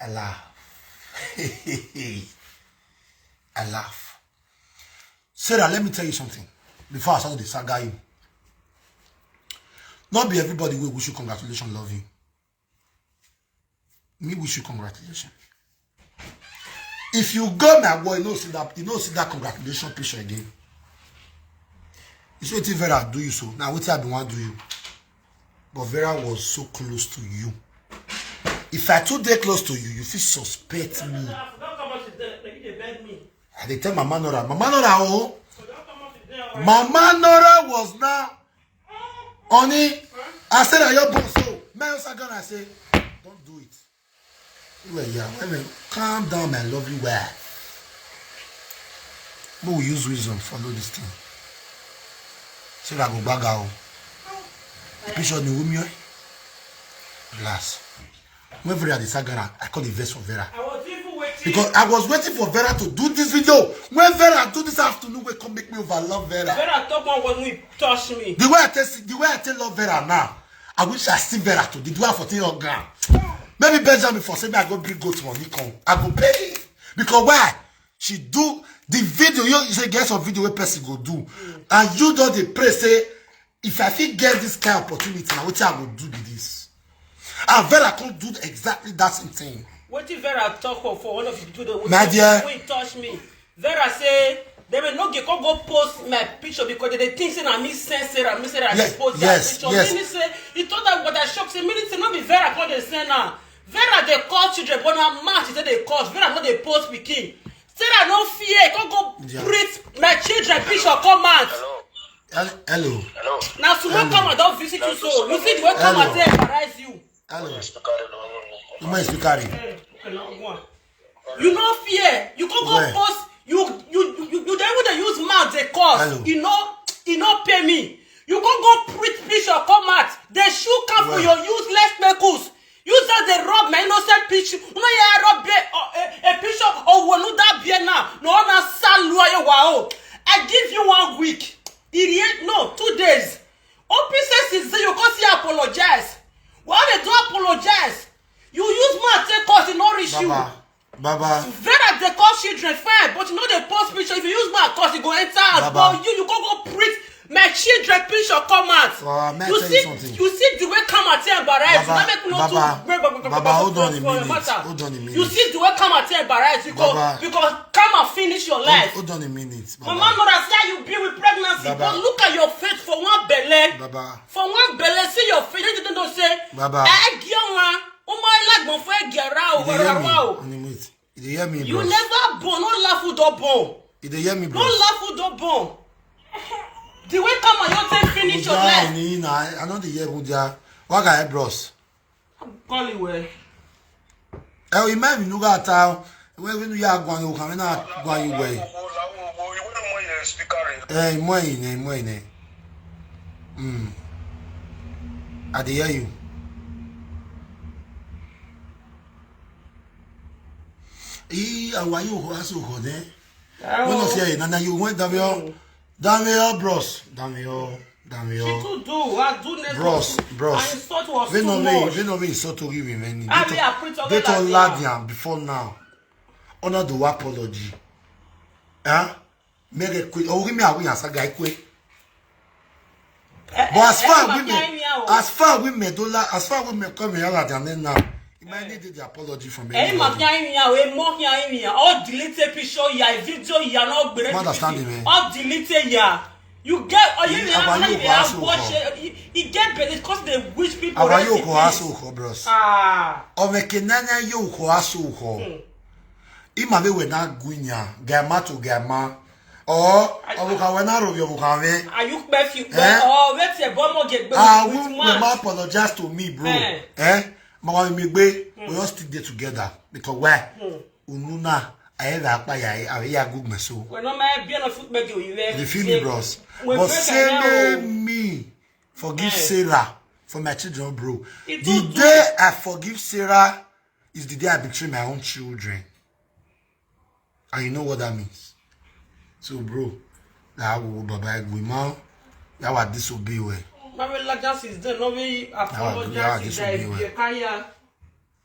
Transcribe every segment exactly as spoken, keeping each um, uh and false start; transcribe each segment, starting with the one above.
I laugh. I laugh. Sarah, let me tell you something. Before I start the saga you, not be everybody will wish you congratulations, love you. Me wish you congratulations. If you go my boy, you know see that you know see that congratulation picture again. You see what Vera do you so. Now what I do want do you. But Vera was so close to you. If I too dey close to you, you fit suspect me. I dey tell Mama Nora, Mama Nora, oh, Mama Nora was now honey. I said, "Are your boss?" So my Instagram, I say, "Don't do it." You were young. I mean, calm down, my lovely wife. Mo will use wisdom, follow this thing. Say that go back out. Picture ni wumi. Relax. When Vera dey sagara, I call the verse for Vera. I was even waiting. Because I was waiting for Vera to do this video. When Vera do this afternoon, we come make me overlove Vera. Vera talk one word, we touch me. The way I tell, the way I tell love Vera now, I wish I see Vera today. Do I for tell your ground? Maybe Benjamin for say me I go bring goat money come. I go pay because why? She do the video. You say get some video where person go do, and you don dey pray say if I fit get this kind of opportunity, now what I go do be this. And Vera come do exactly that same thing. Wetin Vera talk for, for one of the people that My dear. Wey touch me. Vera say they may not get come go post my picture because they dey think say na me send Sarah, me Sarah dey Yes, post their yes, picture. Yes. Meaning say he thought that what I shock say meaning say no be Vera come dey send am. Vera dey call children, but na mouth she say dey call. Vera no dey post pikin. Sarah no fear. Come go Yeah. Print my children picture come out. Hello. Hel- Hello. Hello. Na small Hello. Come out don visit you so. You see the way come out Hello. Dey embarrass you. Hello. Speaker, no, no, no. You might speak carry. Eh, okay, now go on. You no fear. You go go Where? Post. You you you you dey even dey use mouth dey curse. Hello. You no you no pay me. You go go print picture come out. Dey shook am for Where? Your useless kpekus. You just dey rub my innocent picture. You know you rub a, a, a picture of Wonu that beer now. No one salua you wow. I give you one week. It no two days. Open senses say you go see apologize. Why they do apologize? You use mouth take cause e no reach you. Baba, Baba. Vera dey call children fine, but you no dey post picture. If you use mouth cause e go enter house. Baba. But you you go go print my children picture come out. Baba, may I You tell you see, something? You see the way come out here embarrass. Baba, You no make no Baba, too. Baba, hold on a minute. Hold on a minute. You see the way come out here embarrass. You go Baba. Because come and finish your life. Hold, hold on a minute. Baba. Mama Nora, see how you be with pregnancy. Baba. But look at your face for one belle. Baba. For one belle, see your face. You don't know say. Baba. Eh, girl, one. Oh my, like my friend, get out. You dey hear me? Wow. On the minute. You dey hear me, You bros? Never born. No laugh who don't born. You dey hear me, No bros? Laugh who don't born. The way come on, you take finish your Oja life. Oni, na, I know the year who they are. What guy, bros? Call it well. Eh, we might be nuga town. We we ya gwan you come na gwan you way. Eh, mo ine, mo ine. Hmm. I dey hear you. Ee, awa yi oho aso oho de. Wọ́n lọ sí ẹ̀yìn nana yìí wọ́n dàbí ọ́ dàbí ọ́ bros dàbí ọ́ dàbí ọ́. She too do. I do next Bros, one. Bros. And insult was Veno too ve much. Veno ve insult to give him any. I be a print of They that told thing. Ladian before now. Honor the apology. Huh? Make it quick. Oh, give me a win as a guy quick. But as far as women, as far as women don't like, as far as women come here like and then now, you might need the apology from Ẹ̀yin máa fi anybody. Ayín yín àwọn èèmọ̀ fi ayín yín ọ̀ dìlítẹ̀ píṣọ́ ìyá fídíò ìyá náà gbèrè You understand me? Ọ̀ dìlítẹ̀ ìyá. You get ọ̀ yín Ìyá yín wa àwọn yóò ìyá wá sí wọ́n òkò. Ṣe ìgẹ́ bẹ̀rẹ̀ because they wish people Àwa rest yóò in kọ́ peace. Aṣọ òkò, bros. Ah. Ọmọ kìnnìkan yóò kọ́ aṣọ òkò. Hmm. Ima ve we na gunya, gama to gama. Or obuka we na robi obuka we. Are you perfume? Eh? Oh, wait a bomb get Ah, with we, we mouth. Ma apologize to me, bro. Eh. Eh? Ma wa mi gbe, we all still dey together because why? Hmm. Ununa, I have a pa ya, I ya good me so. We no ma be no foot make you. You feel me, bros? But say me, me forgive Eh. Sarah for my children, bro. It The don't do day it. I forgive Sarah is the day I betray my own children. And you know what that means. So, bro, that will baba we man, that was disobey well. Mami Laja since then, no be That was- that was apologize to disobey well. Kaya.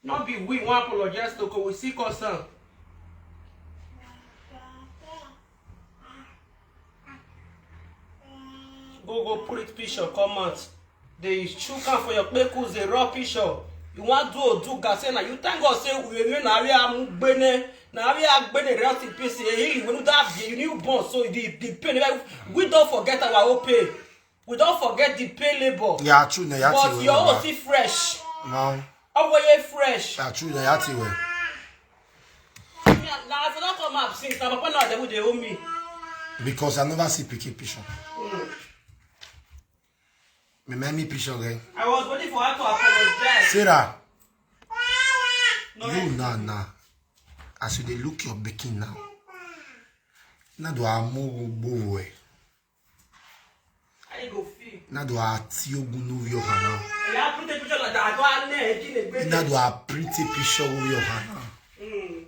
No be we wan apologize to, ko we see concern. Go, go print picture, come out. Dey chook am for your kpekus, dey raw picture. You wan do oduga, say na you. Thank God say we, we na we amugbene, na we agbene, rest in peace. Ehili, when you that be, you new born, so the, the pain, like, we don't forget our own pain. We don't forget the pain labor. Yeah, true, na, yeah, but true, your own still fresh. No. Our way fresh. Yeah, true, na, yeah, true. Now, I don't come up since. I'm upon now, they owe me. Because I never see pikin picture. Mm. Me, me, me picture, eh? I was waiting for her to apologize. Sarah, no, you now, now. As you dey look your pikin now. Na do amu gbogbo eh. How you go feel? Na do ati ogun no yo hana. Eh, I put the picture like that. I go out there, he didn't gbé. Na do a pretty picture of your hana. Mm.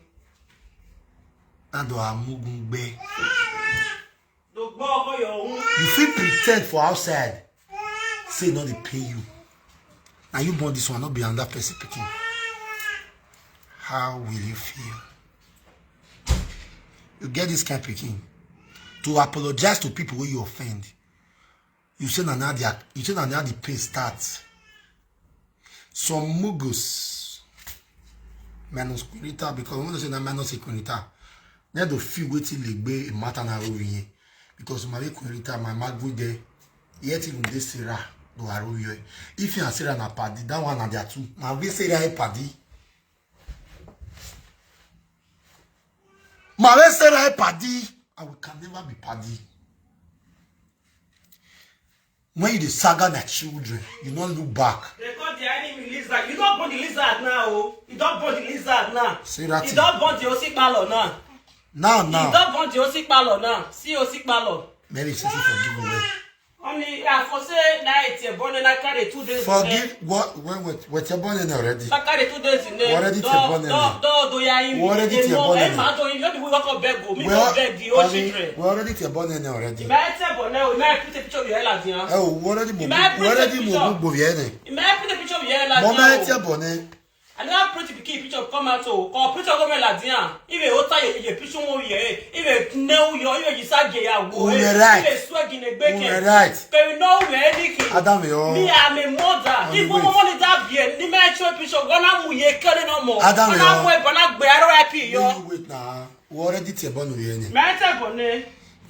Na do amugun gbe. You fit pretend for outside. Say no dey pay you. Now you born this one, not be another person picking. How will you feel? You get this kind picking. To apologize to people who you offend. You say na now the, you say na now the pain start. Some mugus minus Quinita, because when they say na minus Quinita, they do feel waiting like be a matter na over here. Because my Quinita, my magwe there, yet even this Sarah do are over here. If you are Sarah na paddy, that one na there too. My we Sarah a paddy. My we Sarah a paddy. And we can never be paddy. When you dey saga na children, you no look back. They call the enemy lizard. You don't born the lizard now, oh. You don't born the lizard now. See that thing? You don't born the Osikpalo now. Now, now. You don't born the Osikpalo now. See Osikpalo. Mary says he forgive you well. Only, I for say night, your born and I carry two days. Forgive what? When with, with your born already? I carry two days in there. Already your born. No, no, do ya in. Already your born. Eh, man, don't you know the way I come beg go? Me go beg the old children. We already your born already. Ìmọ̀ ẹ tẹ̀ bọ̀ náà, ìmọ̀ ẹ put a picture of your head like that. Eh, we already mo, we already mo gbogbo yẹn ni. Ìmọ̀ ẹ put a picture of your head like that. Mo máa tẹ̀ bọ̀ ni. I never print the pikin picture come out o. Come picture come like that. If a hotel you, you picture one year, if a nail you, if you sag ya wo. Right. If a swag in a bake. Right. Can you know where anything? Adam yo. Me, I'm a mother. If one money that be, ni me show picture gonna mu ye kele no more. Adam yo. Gonna mu e bana gbe R I P yo. You wait now. We already tell born we ni. Me tell born ni.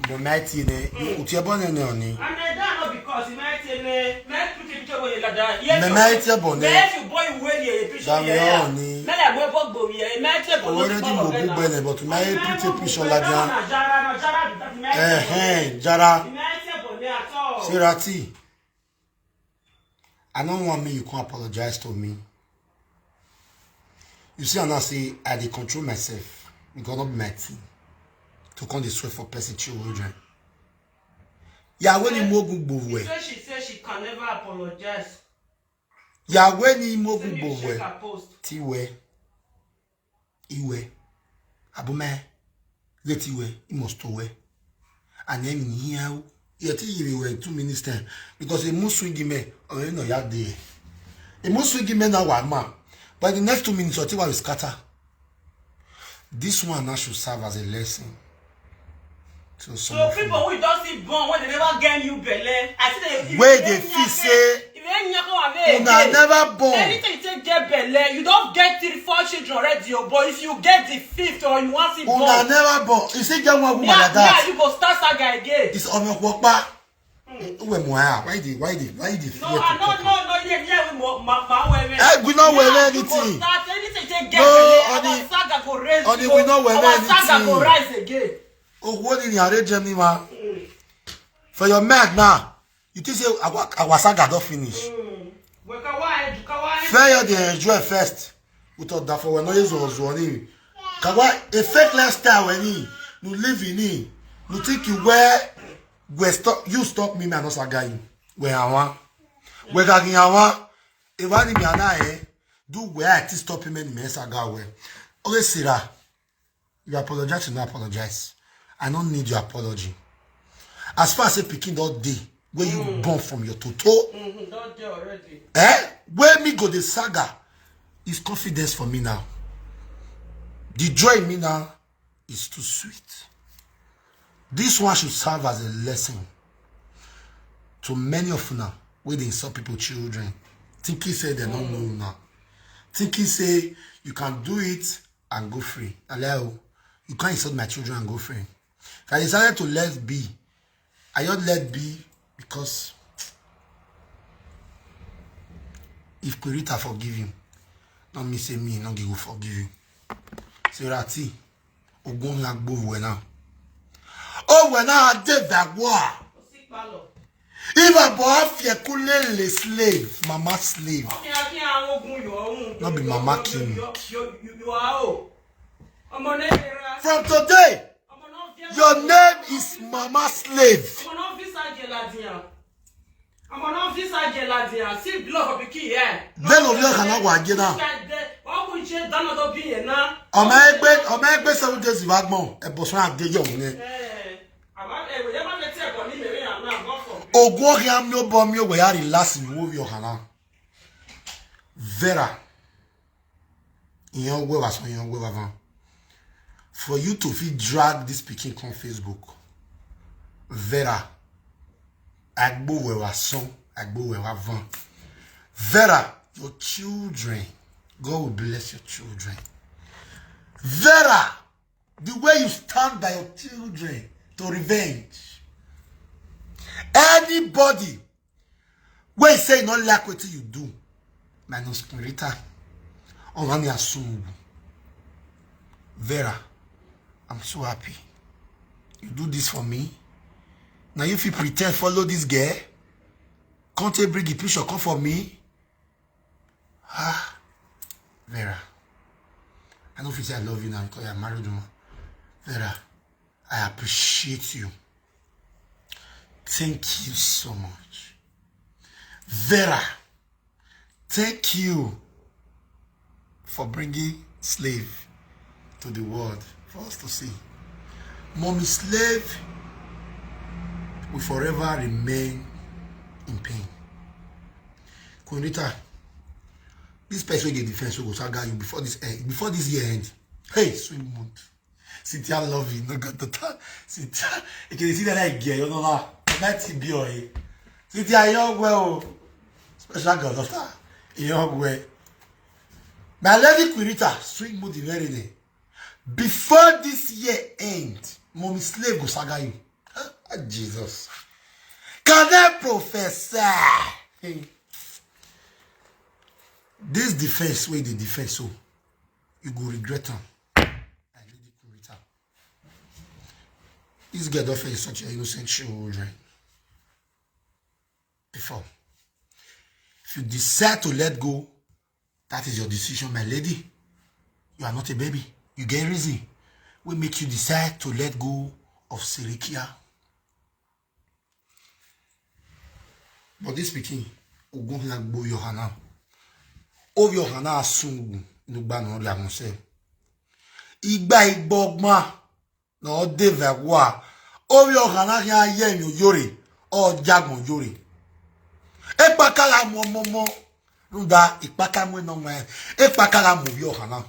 Mo ma ti ne. You tell born ni oni. And I don't know because me ti ne. Me put it to way like that. Yes. Me ma ti born ni. Me if you boy we ye picture. Dami ye oni. Me la boy boy boy ye. Me tell born. Already mo bu bene, but me put a picture like that. Eh eh, jara. Me tell born ni at all. Sirati. I don't want me you come apologize to me. You see, I now say I dey control myself. You gonna be my team to come dey swear for person children. Yahweh ni mo gbogbo we. She say she say she can never apologize. Yahweh ni mo gbogbo we. Tiwe. Iwe. Abume. Let Iwe. He must to we. And then here, yet he will two minutes time. Because he must swing him, or you know, ya day. He must swing him now, one man. But the next two minutes, or two will scatter. This one now should serve as a lesson. So some of people we don't see born when they never get you belle. I see they where they feel say una never born. Anything you take get belle, you don't get three, four children already. Oh, but if you get the fifth or you want it born, una never born. You see, get one woman like that. Yeah, you go start saga again. It's on your work. Who am I? Why the why the why the fear? No, I don't know. No, yeah, yeah, we mo ma ma we we. Eh, we no wear anything. No, only we no wear anything. Saga go rise again. Oh, what in the arrange me, man? For your mind now, you think say our our saga don't finish. Fair you dey enjoy first. Utọ da for we no yezo ozo ni. Kawa a fake lifestyle we ni. You live in it. You think you wear we stop you stop me, man, no saga you. We awa. We ga gin awa. E wa ni mi ana eh. Do we I ti stop him ni me saga we. Okay, Sarah. You apologize to no apologize. I don't need your apology. As far as say pikin don dey, where you born from your toto. Mm-hmm, don dey already. Eh? Where me go the saga? It's confidence for me now. The joy in me now is too sweet. This one should serve as a lesson to many of una wey dey insult people children, thinking say dem no know now, thinking say you can do it and go free. Allow, you can't insult my children and go free. I decided to let be. I just let be because if Queen Rita forgive you, no mean say me no go forgive you. Sarah T, ogun na gbo we na. Oh, we na dey that war. If I bought Fiekule le slave, mama slave. No be mama Kim. From today, your name is mama slave. Ọmọ náà fi sáàjì ladiyan. Ọmọ náà fi sáàjì ladiyan. See blood for pikin here. Bẹ́ẹ̀ ló fi ọ̀kà náà wà jẹ́ náà. Wọ́n kún ṣe dáná tó bí yẹn náà. Ọmọ ẹgbẹ́, ọmọ ẹgbẹ́ seven days ìwà gbọ́n ẹ̀bùn sọ́nà àdéjọ́ òun yẹn. Àbá ẹ̀wẹ̀ yẹn má fẹ́ tí ẹ̀kọ́ ní ìmẹ̀rẹ̀ yàn náà gbọ́ fọ̀. Ogun ọ̀hìn àmì ó bọ́ mi ó wẹ̀ yá relax mi wó fi ọ̀kà náà. Vera. Ìyẹn wẹ̀ wá sọ, ìyẹn wẹ̀ wá van. For you to fit drag this pikin come Facebook. Vera. Agbo wẹ̀ wá sọ, agbo wẹ̀ wá van. Vera, your children, God will bless your children. Vera, the way you stand by your children to revenge. Anybody wey say you no like wetin you do, minus Queen Rita, ọ̀rọ̀ mi àsunwò. Vera, I'm so happy. You do this for me. Now you fit pretend follow this girl. Can't you bring the picture come for me? Ah, Vera, I don't feel say I love you now because you're a married woman. Vera, I appreciate you. Thank you so much. Vera, thank you for bringing slave to the world for us to see. Mommy slave will forever remain in pain. Queen Rita, this person wey dey defense wey go saga you before this end, before this year end. Hey, sweet month. Cynthia love you, no got the time. Cynthia, you can see that I get you know that. That be your Cynthia, you well. Special girl, daughter. You well. My lady Queen Rita, sweet mood the very day. Before this year end, mommy slave go saga you. Ah, Jesus. Can I professor? This defense wey dey defense so, you go regret am. I really go regret am. This girl don fail such a innocent children. Before, if you decide to let go, that is your decision, my lady. You are not a baby. You get reason wey make you decide to let go of Sirikia. But this pikin, ogun na gbo your hana. O your hana asungu nugba no ri amuse. Igba igbogma na o de ve wa. O your hana ya ye mi oyore. O jagmo yore. E pakala mo mo mo. Nda ipaka mo no mo. E pakala mo your hana.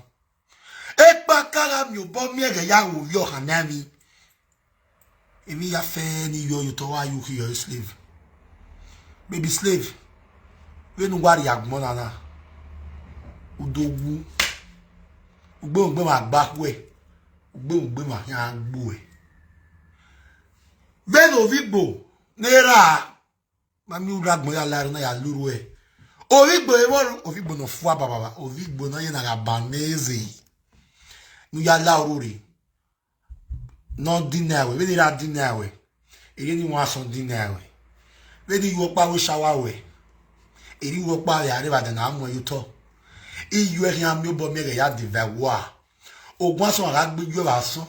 E pakala mi obo mi ege ya wo your hana mi. Emi ya fe ni yo you to wa you your slave. Baby slave. We no worry agbon na na. Udogu. Ugbo ugbo ma gba we. Ugbo ugbo ma ya gbo we. Ve no vi gbo. Nera. Mami ura gbon ya la na ya luru e. Ovi gbo e wo ovi gbo no fua baba. Ovi gbo no ye na ga baneze. Nu ya la uru re. No deny we. We dey ra deny we. Eri ni wa so deny we. We di yo pa we shawa we. Eri wo pa ya re ba de na mo you to. I yo e ya mi obo mi re ya di ve wa. Ogun asan ra gbe yo ba san.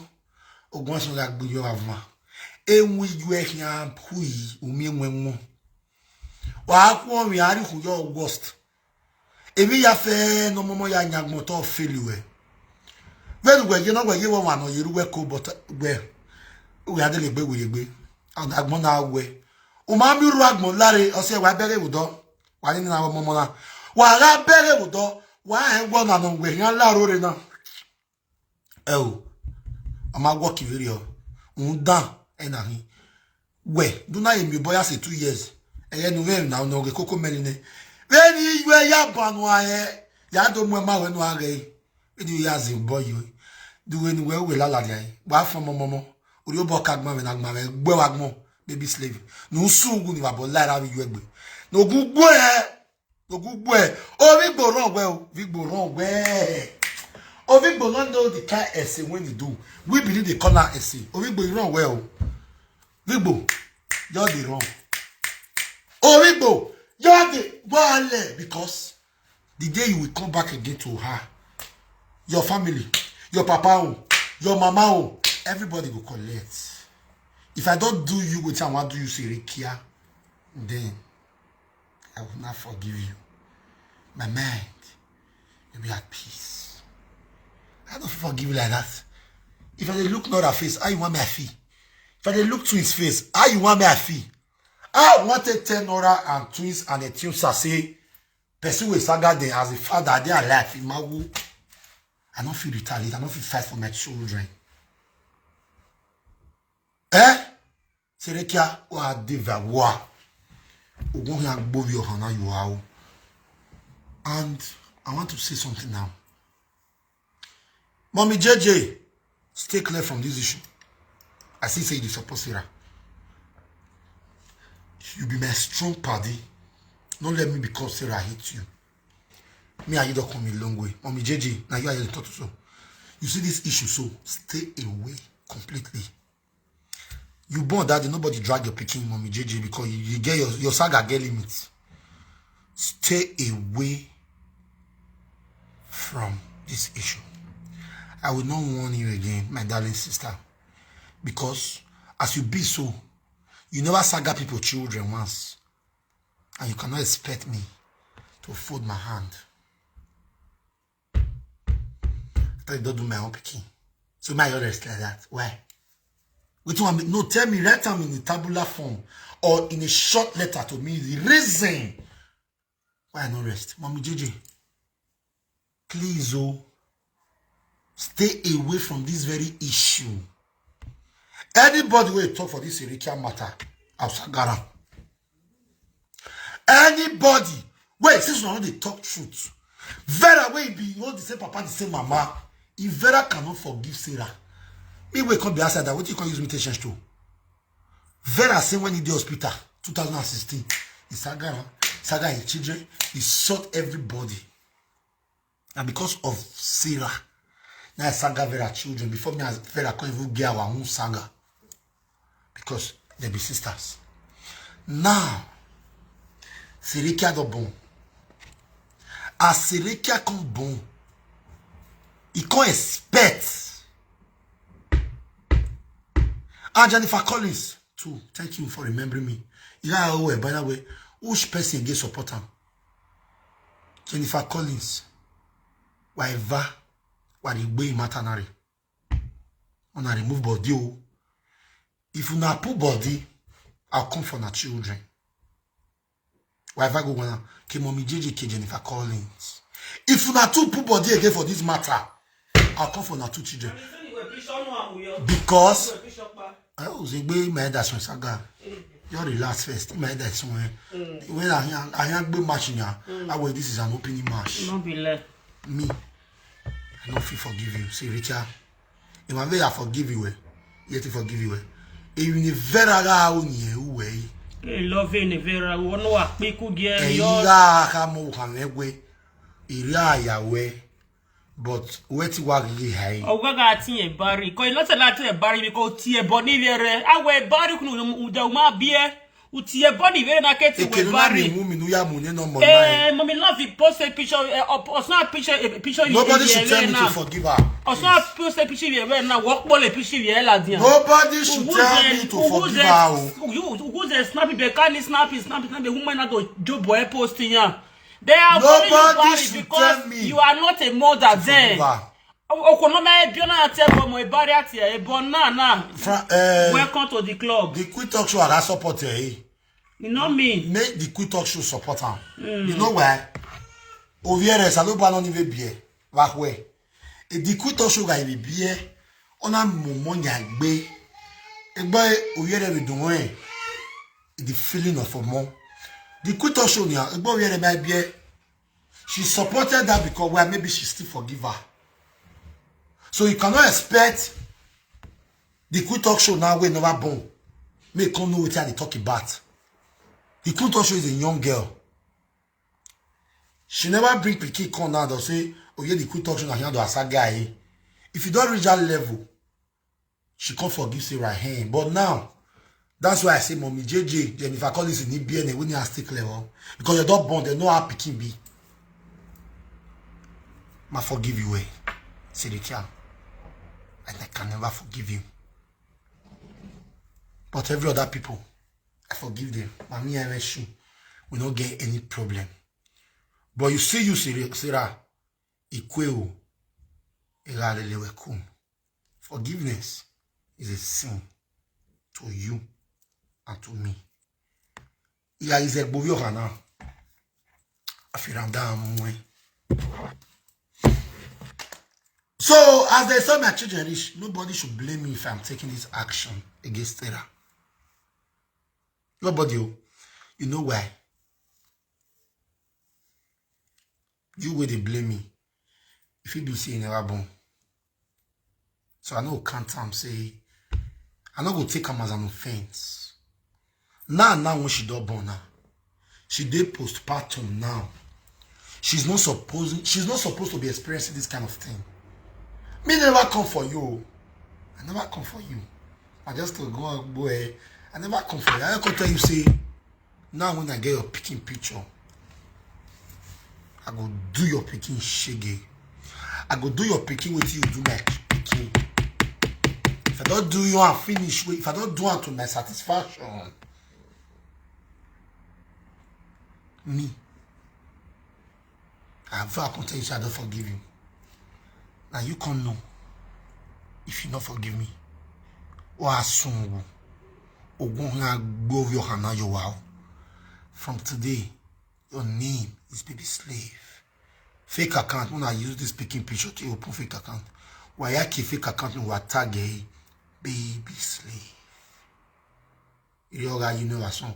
Ogun asan ra gbe yo ba van. E wi yo e ya hui umi enwe mo. Wa ku o mi ari ku yo worst. Ebi ya fe no mo mo ya nya gbon to feel we. Ve du gwe je no gwe je wo wa no ye ru we ko but gwe. We ade le gbe we le gbe. Agbon na we. O ma mi ru agbon lare o se wa bere wo do. Wa ni na wo mo mo na. Wa ra bere wo do. Wa e gwo na no ngwe, ya la ro re na. E o, a ma gwo ki viri o. Un dan, e na hin. We, do na emi boya se two years. E ye nu we na no ge koko meni ne. We ni we ya ba nu a e. Ya do mu e ma we nu a ge. We ni ya zin boy yo. Do we ni we we la la de. Wa fo mo mo mo. Ori o bo ka gbon we na gbon we. Gbe wa gbon. Baby slave. Nu su gu ni wa bo la ra wi yo egbe. No gu gbo e. No gu gbo e. O wi gbo ran we o. Wi gbo ran we. O wi gbo no know the kind essay when you do. We believe the corner essay. O wi gbo ran we o. Wi gbo. Just dey run. O wi gbo. Just dey wale because the day you will come back again to her, your family, your papa o, your mama o, everybody go collect. If I don't do you wetin I wan do you, Serikia, then I will not forgive you. My mind will be at peace. I don't forgive you like that. If I dey look Nora face, how you want me I feel? If I dey look Twins face, how you want me I feel? I want to tell Nora and Twins and the Twins I say, person wey saga dem as a father, they are alive in my woo. I don't feel retaliate. I don't feel fight for my children. Eh? Serekia wa diva wa. Ogun ya gbobi ohana you are. And I want to say something now. Mommy J J, stay clear from this issue. I see say you support Sarah. You be my strong party. Don't let me because Sarah hate you. Me and you don't come a long way. Mommy J J, now you are here to talk to so. You see this issue, so stay away completely. You born daddy, nobody drag your picking, Mommy J J, because you, you get your, your saga get limits. Stay away from this issue. I will not warn you again, my darling sister, because as you be so, you never saga people children once, and you cannot expect me to fold my hand. I thought you don't do my own picking. So my others like that. Why? What you want me? No, tell me, write them in a tabular form or in a short letter to me. The reason why I no rest. Mommy J J, please, oh, stay away from this very issue. Anybody will talk for this Erikia matter, I'll sagara. Anybody, wait, since we no dey talk truth, Vera wey be you know the same papa, the same mama, if Vera cannot forgive Sarah, me wey come be outside that, wetin you come use me take change to? Vera say when he dey hospital, two thousand and sixteen, he saga am, saga him children, he sort everybody. And because of Sarah, now I saga Vera children. Before me and Vera come even get our own saga. Because they be sisters. Now, Serekia don born. As Serekia come born, he come expect. And Jennifer Collins too, thank you for remembering me. You know, oh, by the way, which person again support am? Jennifer Collins, whatever, what the way matter na re. Una remove body o. If una put body, I'll come for na children. Whatever go wanna, ke Mommy J J, ke Jennifer Collins. If una two put body again for this matter, I'll come for na two children. Because I was a way my head that's my saga. You relax first. My head that's when when I I have good match in here. I will this is an opening match. No be left. Me, I don't feel forgive you. Say Richard, if I may I forgive you, eh? Yet to forgive you, eh? If you never allow me, who way? Love in the very one who are quick who get Eyi your ga aka mo ka me gwe. Iri aya we. But wetin wa gigi hai? Ogaga ati e bari. Ko ilo tela ati e bari because ti e boni vere. Awe bari kunu uda uma bie. Uti e boni vere na keti we Ekenu na mi bari. Mu mi nu ya mu ne no mo Eh, nai. Mommy love you post a picture. Eh, up- Osna picture a picture you Nobody eh, should tell eh, me now. To forgive her. Osna post a picture you eh, now. Walk ball a picture you eh, la dia. Nobody should tell me to forgive her. Oh. You who say snap it, can you snap it, snap it, snap it. Woman not to job boy posting ya. They are calling you Nobody bad should because tell me you are not a mother to then. Forgive her. Okonoma ebiona ati ebo mo ebari ati ebo na na. Fra- eh, Welcome to the club. The Queen Talk Show I support eh. You know me. Make the Queen Talk Show support am. You know why? Oviere saloba no nive bie. Vahwe. E di Queen Talk Show ga ibi bie. Ona momo nya gbe. Egbe oviere be dun e. The feeling of omo. The Queen Talk Show nya. Egbe oviere be bie. She supported that because, well, maybe she still forgive her. So you cannot expect the Queen Talk Show now wey never born make come know wetin I dey talk about. The Queen Talk Show is a young girl. She never bring pikin come now to say, "Oh yeah, the Queen Talk Show na here do asa guy." If you don reach that level, she come forgive Sarah hand. But now, that's why I say Mommy J J, Jennifer Collins in E B N, when you are still clever. Because you don born, they know how pikin be. Ma forgive you, eh? Say the child. And I can never forgive you. But every other people, I forgive them. Mami M S U, we no get any problem. But you see, you, Sarah, Sarah, Ikweo, Ilalelewekum. Forgiveness is a sin to you and to me. Iya is a gbovio hana. Afiranda amwe. So as they saw my children reach, nobody should blame me if I'm taking this action against Sarah. Nobody, oh. You know why? You wey dey blame me. If you be say you never born. So I no count am say I no go take am as an offense. Now, now when she don born now, she dey postpartum now. She's not supposed she's not supposed to be experiencing this kind of thing. Me never come for you. I never come for you. I just to go boy. I never come for you. I come tell you say now when I get your picking picture, I go do your picking shege. I go do your picking with you do my picking. If I don't do you and finish, if I don't do it to my satisfaction, me, I have I can tell you say I don't forgive you. Now you can't know if you not forgive me. Or as soon ogun ha gbove your hand now your wow. From today, your name is baby slave. Fake account, when I use this picking picture to open fake account. Why I keep fake account no wa tag eh? Baby slave. Yoga you know a song.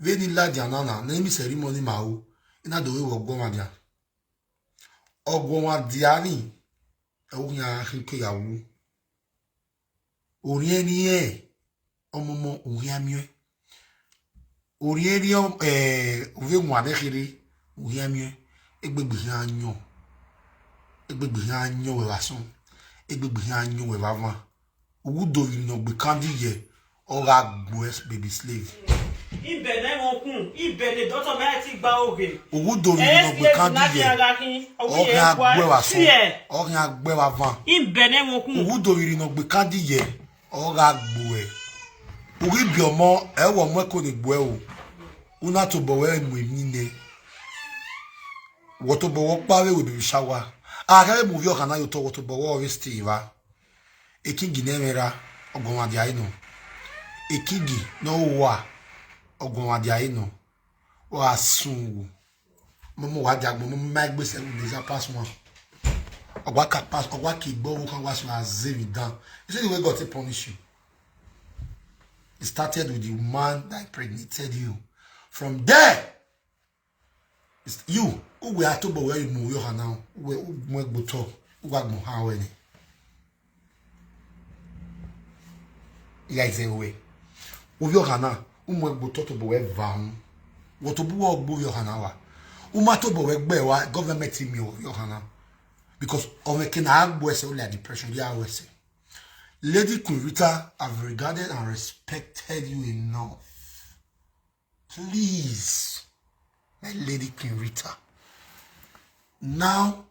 Veni la dianana, name ceremony mau. Ina do we go ma dia. Ogo wa diani. E wo nya hike ya wu. Orien ni e. Omomo uhiamie. Orien ri o eh uve nwa de khere uhiamie. Egbegbe ha anyo. Egbegbe ha anyo we vasun. Egbegbe ha anyo we vavan. Ugu do viri no gbe kandi ye. Oga gbo es baby slave. Ibene won kun, ibene doto me ti gba oge. Ugu do viri no gbe kandi ye. Oga gbo vasun. Oga gbo vavan. Ibene won kun. Ugu do viri no gbe kandi ye. Oga gbo e. Ugi bi omo e wo mo ko de gbo e o. Una to bo we mu mi ne. Wo to bo wo pa we we bi shawa. A ka mu vi o kana yo to wo to bo wo we sti va. E kingi ne mera ogon wa di aino. E kingi no wa ogon wa di aino. Wa sungu. Momo wa jagbo, momo ma egbe se we dey pass one. Ogwa ka pass, ogwa ki gbo wo kan wa so as zemi down. You see the way God take punish you. It started with the woman that impregnated you. From there, it's you who we are to where you move your hand now. Where you move go to, who got more how any. Iya ize we. Uvio hana, umwe gbo toto bo we vaun. Wo to bu wo gbo yo hana wa. Uma to bo we gbe wa government mi o yo hana. Because o me ke na agbo ese o le depression ya wese. Lady Queen Rita, I've regarded and respected you enough. Please, my Lady Queen Rita. Now,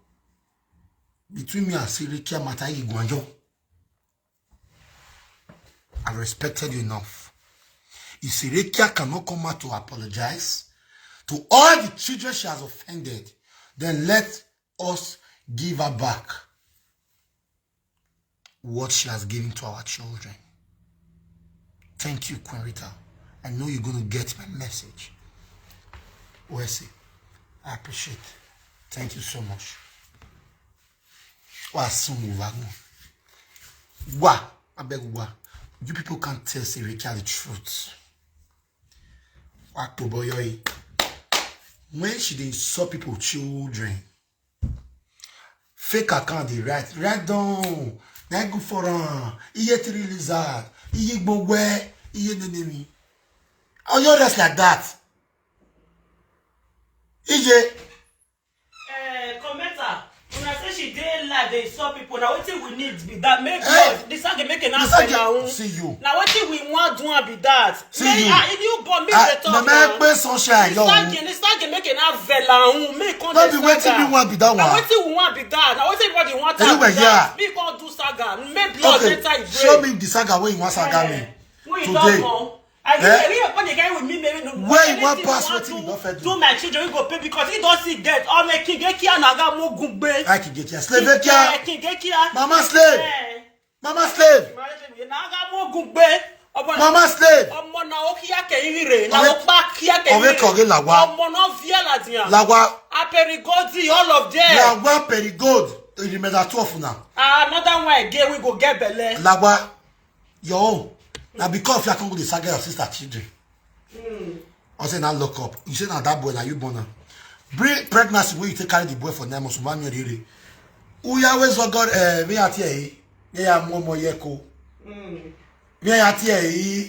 between me and Sirikia Matayi Gwanjo, I respected you enough. If Sirikia cannot come out to apologize to all the children she has offended, then let us give her back what she has given to our children. Thank you, Queen Rita. I know you're going to get my message. Wesi, I appreciate. Thank you so much. Wa sun wa gun. Wa, I beg wa. You people can't tell Serekia the truth. Wa to boy. When she dey insult people children, fake account dey write, write down. Na good for am. Iye three lizard. Iye gbogbo. Iye nenemi. All your rest like that. Ije. Eh, commenter, una say she dey live dey insult people. Na wetin we need be that. Make eh, the saga make an answer na own. See you. Na wetin we wan do am be that. See you. Ah, if you born me dey talk na. Mama pe sunshine yo. The saga make an answer na own. Me come dey saga. No be wetin we wan be that one. Na wetin we wan be that. Na wetin everybody wan talk be that. Me come do saga. Make blood enter his brain. Show me the saga wey you wan saga me today. I think eh? When you wan pass wetin you don fit do. Do my children, we go pay because he don see death. Ọmọ Kingekia na aga mo gungbe. Ai Kingekia. Slovakia. Kingekia. Mama slave. Eh. Mama slave. Naga mo gungbe. Mama slave. Ọmọ na okia ke ire. Na opa kia ke ire. Ove koge lawa. Ọmọ na via la dia. Lawa. Aperigodi, all of them. Lawa perigod. Remember twelve now. Ah, another one again, we go get belle. Lawa. Your own. Na because you come go dey saga your sister children. I say na lock up. You say na that boy na you born am. Bring pregnancy wey you take carry the boy for nine months. Why me really? Uya we so God eh me ati eh. Me ya mo mo ye ko. Me ya ti eh.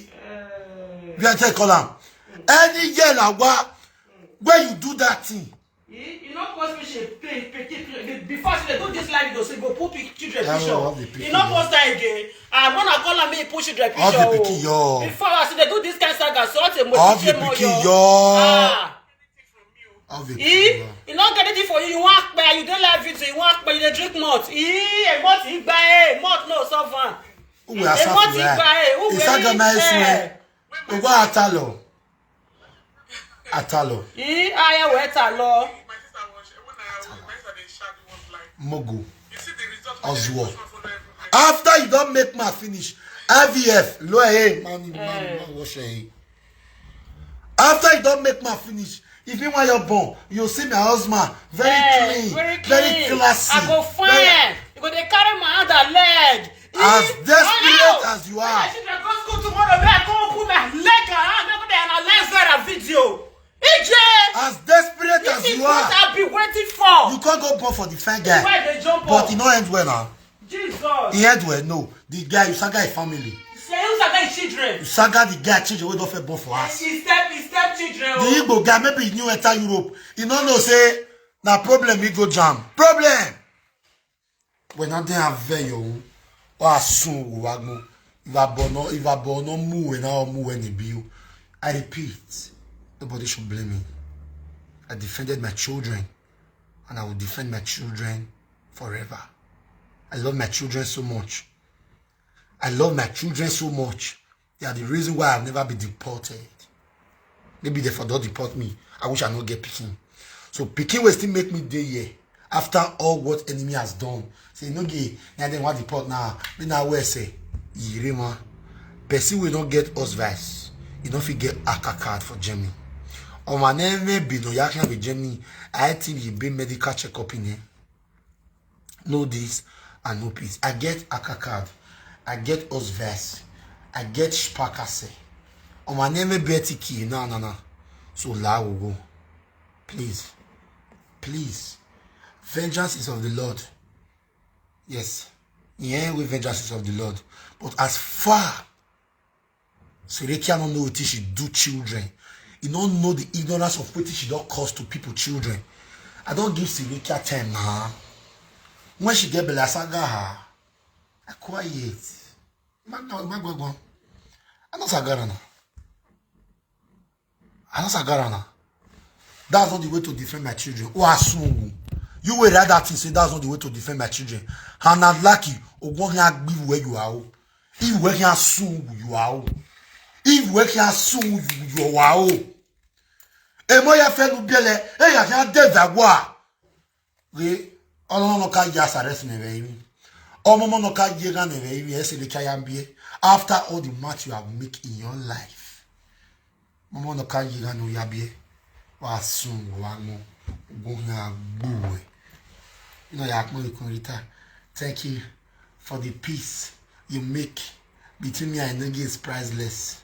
Me ya ti call am. Any year na wa where you do that thing. You no post me she pay pay pay before she dey do this live video say go put pic children picture. You no post that again. Ah, when I call am me put children picture o. Before I see dey do this kind saga so I say mo ti ṣe mo yo. Ah. All the pikin yo. You no get anything for you. You wan pay. You dey live video. You wan pay. You dey drink malt. Ee, malt igba eh. Malt no solve am. Uwe asafu ya. Isaga na esu eh. Uwe atalo. Atalo. Ii, aya we talo. Mogo. Oswald. After you don make ma finish, I V F, lo eh, man, man, man, wash eh. After you don make ma finish, if you want your born, you see my husband, very clean, very classy. I go fine. You go dey carry my hand and leg. As desperate as you are. When I should go school tomorrow, may I go open my leg and hand, make they analyze that video. E J! As desperate as you are, this is what I've been waiting for. You can't go born for the fine guy. Why they jump up? But e no end well now. Jesus. E end well, no. The guy, you saga his family. Say you saga his children. You saga the guy children wey don fit born for us. His step, his step children. The Igbo guy, maybe he new enter Europe. He no know say na problem he go jam. Problem. When I dey have your own, or soon we wagmo. If I born no, if I born no mu when I mu when e be you. I repeat, nobody should blame me. I defended my children, and I will defend my children forever. I love my children so much. I love my children so much. They are the reason why I've never been deported. Maybe they for don deport me. I wish I no get pikin. So pikin will still make me dey here after all what enemy has done. Say no gay, na dem wan deport now. Me na where say, yire ma. Person wey no get us vice, e no fit get aka card for Germany. Omo na me be no yakin be Germany. I think you be medical checkup in here. Know this and know peace. I get aka card. I get us vice. I get Sparkasse. Omo na me be tiki na na na. So la we go. Please. Please. Vengeance is of the Lord. Yes. Yeah, we vengeance is of the Lord. But as far Serekia no know wetin she do children, e no know the ignorance of wetin she don cause to people children. I don give Serekia time na. When she get belle, I saga her. I quiet. Ma no, ma go go. I no saga her na. I no saga her na. That's not the way to defend my children. Who are soon? You will rather thing say that's not the way to defend my children. And not lucky, Ogbon can give where you are. If we can sue you are. If we can sue you are. Emo ya fenu biele, e ya kan de dagwa. Re, ọmọ no ka ya sare si neve imi. Ọmọ no ka ye ga neve imi, e se le ka ya mbie. After all the match you have make in your life. Ọmọ no ka ye ga no ya bie. Wa sun wa mo. Go here, go away. You know, you are going to Rita. Thank you for the peace you make between me and Nigga is priceless.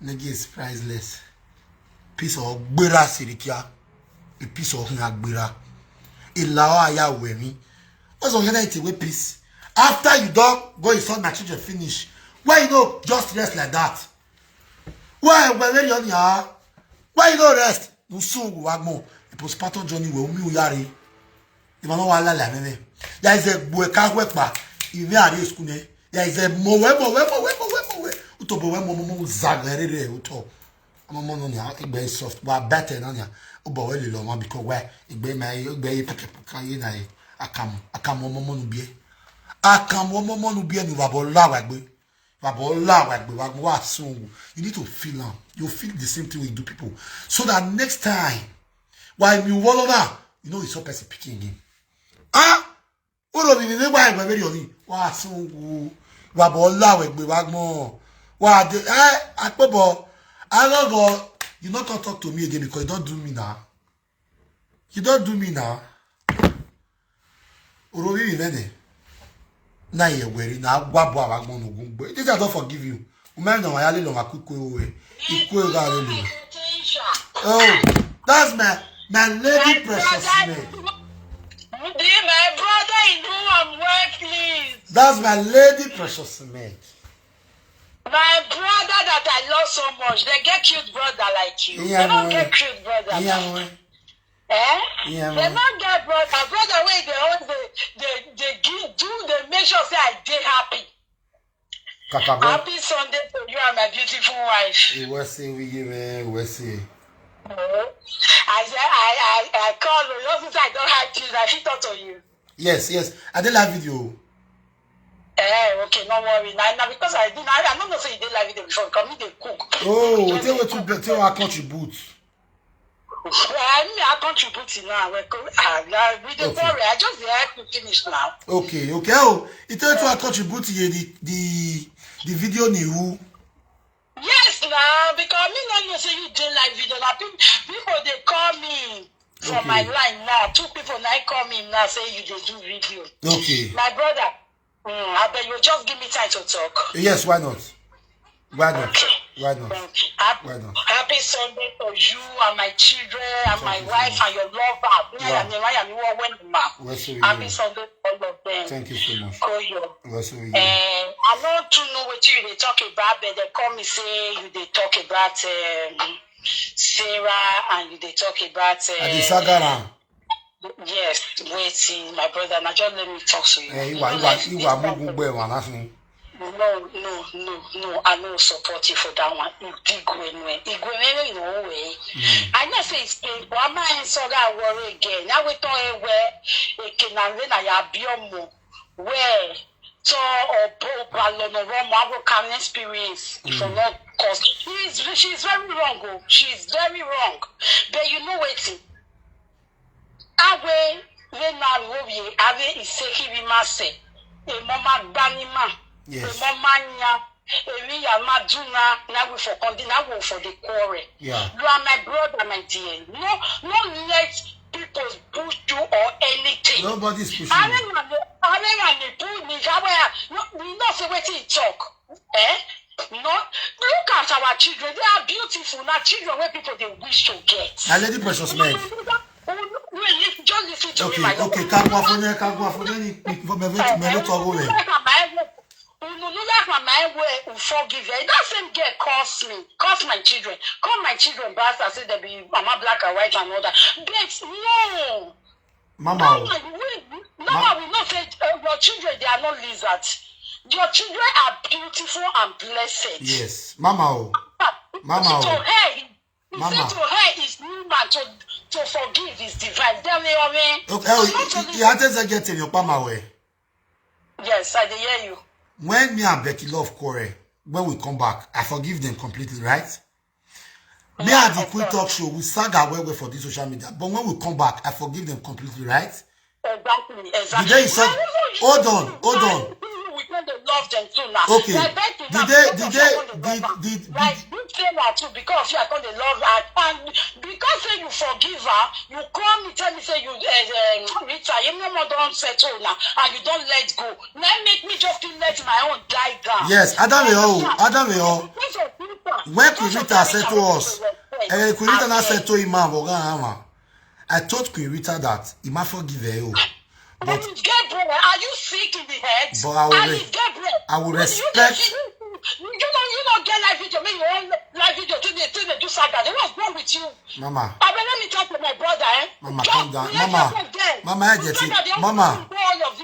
Nigga is priceless. Peace of Gbera Sirikia. A peace of Nagbera. A Lawa Yawemi. What's on your night with peace? After you don't go insult my children, finish. Why you know just rest like that? Why, why, where you are? Why you don't rest? Musu wagmo. A postpartum journey will umi uyari. If I know what I like, there is a boy can't work back. If you are in school, there is a more, more, more, more, more, more, more. Utobo, more, more, more, zagare, uto. I'm a mono, igbe soft, but better than ya. Ubo, well, lo, man, because why? Igbe, my, igbe, peke, peke, you know, akam, akam, mo, mo, no, bie. Akam, mo, mo, no, bie, no, babo, la, wagbe. Babo, la, wagbe, wagbe, wa, so. You need to feel am. You feel the same thing we do people. So that next time, why me, wall, you know, it's so person picking him. Ah? Oro mi mi wa egbe very oni. Wa sun wu. Wa bo la we gbe wa gbon. Wa de eh akpobo. Agogo, you not talk, talk to me again because you don't do me now. You don't do me now. Oro mi mi vene. Na ye weri na wa bo wa gbon ogun gbe. This I don't forgive you. Ume no wa ya le lo wa ku kwe owe. Ikwe ga le lo. Oh, that's my my lady precious maid. My brother in who I'm well pleased. That's my lady precious maid. My brother that I love so much, they get cute brother like you. Yeah, they don't man. Get cute brother. Yeah, man. Eh? Yeah, They man. Not get brother. Brother where they always they, they, they give do they make sure say I dey happy. Kakabo. Happy Sunday to you and my beautiful wife. Iwe si wi ye me, iwe si. Oh. I say I I I call you. You know, since I don't have kids, I fit talk to you. Yes, yes. I did live video. Eh, okay, no worry. Now, now because I didn't, I, I don't know say you did live video before because me they cook. Oh, tell what to tell I contribute. Well, I mean, I contribute it now. We co- ah, now we dey Okay. Worry. I just dey help you finish now. Okay, okay. Oh, it tell you I contribute here the the the video ni who. Yes, now because me no know say you dey live video. Now people, people they call me from Okay. My line now. Two people now call me now say you dey do video. Okay. My brother, mm, I bet you just give me time to talk. Yes, why not? Why not? Why not? Thank you. Happy, Why not? Happy Sunday for you and my children and my Thank you so wife much. And your lover. Me Wow. And your wife and your woman. Where's the Happy video? Sunday for all of them. Thank you so much. Koyo. Where's the video? Eh, I don't too know what you they talk about, but they call me say you they talk about um, Sarah and you they talk about. Uh, I dey sagara. Yes, waiting, my brother. Now just let me talk to you. Eh, You iwa know, iwa like, iwa this mugu gbe wa na sin. No, no, no, no. I no support you for that one. Igwe nwe. Igwe nwe, you know, way. I know say it's painful. I'm not in Soga worry again. Now we talk where it can and then I have your more. Where so or Boba Lono Romo, I will come experience. If you not cause she's she's very wrong. Oh. She's very wrong. But you know what? Awe we na wo ye ave iseki bi mase. E mo ma gba ni ma. Yes. E mo ma nya. E mi ya ma duna na we for kondi na we for the quarrel. Yeah. You are my brother, my dear. No, no let people push you or anything. Nobody's pushing Are you. na are na ni pull me that way. No, we know say wetin he talk. Eh? No, look at our children. They are beautiful. Now children where people they wish to get. My lady precious man. Just listen to Okay, me, my okay. Kagwa for there, kagwa for there. Ni for me, me, me, me, to go there. Unu no like my mind wey u forgive her. That same girl curse me, curse my children, call my children bastard, say they be mama black and white and all that. But no, Mama, no, we, no, we know say uh, your children they are not lizards. Your children are beautiful and blessed. Yes, Mama. Oh. Mama, To oh. Her, he, he Mama. Said to her is human, to to forgive is divine. Then we are Okay, oh, you, you had to get in your Mama way. Yes, I dey hear you. When me and Becky Love quarrel, when we come back, I forgive them completely, right? Me and the Queen Talk Show, we sag our way for this social media. But when we come back, I forgive them completely, right? Exactly, exactly. The day you said, hold on, hold on. We know the love them too now. Okay. Like, beg to the now, day, the day, the, the, the, like, you say that too because you are going to love her. And because say you forgive her, you call me, tell me say you, uh, um, Rita, you no more don't settle now, and you don't let go. Let make me just feel let my own die down. Yes, Adam, oh, Adam, oh. When Queen Rita said to us, eh, Queen Rita now said to Imam, I told Queen Rita that Imam forgive her. But Gabriel, are you sick in the head? But I will, Gabriel, I will respect. You, you, you don't, you don't get live video. Me, you own live video today, today, do saga. What's wrong with you? Mama. I mean, let me talk to my brother, eh? Mama, calm down. Mama, Mama, I get it. Mama,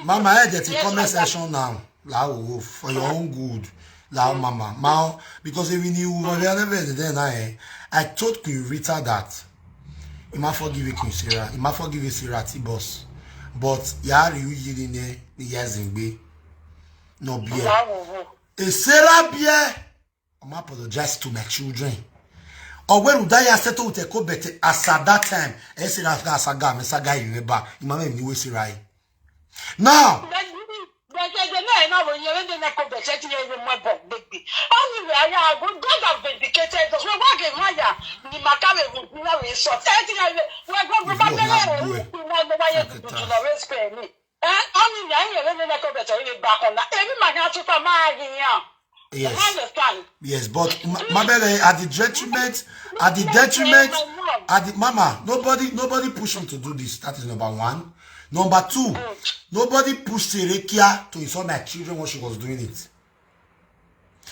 Mama, I get it. Comment section now. Lao, for your own good. Lao, Mama. Mao, because even you were there, then I, I told Queen Rita that he might forgive you, Queen Sarah. He might forgive you, Sarah T boss. But Yari, you yidine, the years in be. No beer. A Sarah beer. I'm apologize to my children. Or when would I settle with a co better as at that time? I said, I've got a saga, I'm a saga, you remember. You might even say right. Now, But they know I know when you're in the neck of the setting, you're in my book, baby. Anyway, I, I go, God have vindicated us. We're walking higher. Ni makawe, we know we saw. We're going to be able to respect me. Eh? Anyway, I ain't in the neck of the setting, back on that. Every man has to come out here. Yes. I understand. Yes, but m- my brother, at the detriment, at the detriment, at the mama, nobody, nobody push me to do this. That is number one. Number two, nobody pushed Serekia to insult my children when she was doing it.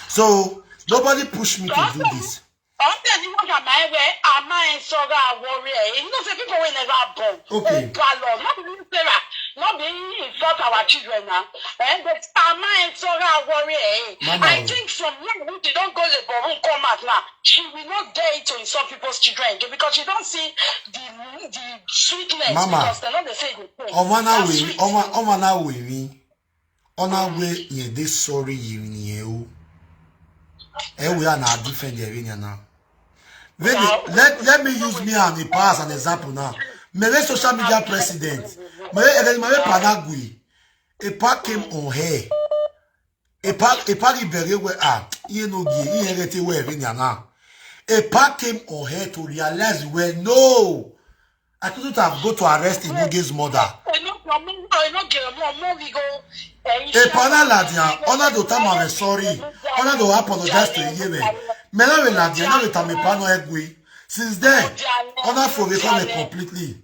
So nobody pushed me to do this. Ọ̀sẹ̀ ni wọ́n yà máa ń wẹ̀, a máa ń sọ́ra àwọ̀rẹ́ ẹ̀. You know say people wey never born. Okay. Ó ga lọ, not be Sarah, not be insult our children now. Eh, but a máa ń sọ́ra àwọ̀rẹ́ ẹ̀. Mama. I think from now, if they don't go labor room, come out now, she will not dare to insult people's children again because she don't see the, the sweetness. Mama. Because they know they say the thing. Ọmọ náà wèé, ọmọ náà wèé. Ona we ye dey sorry you ni o. E we are na defend the arena now. Let, let, let me use me and Epa as an example now. My social media president, my, my Panagui, Epa came on here. Epa, Epa di bere we ah, you know, you get away arena now. Epa came on here to realize we no. I couldn't have go to arrest Enoge's mother. Epana Ladia, Ona do Tamame sorry. Ona do apologize to Yeme. Mela we Ladia, no we Tamepano Egwe. Since then, Ona for become completely.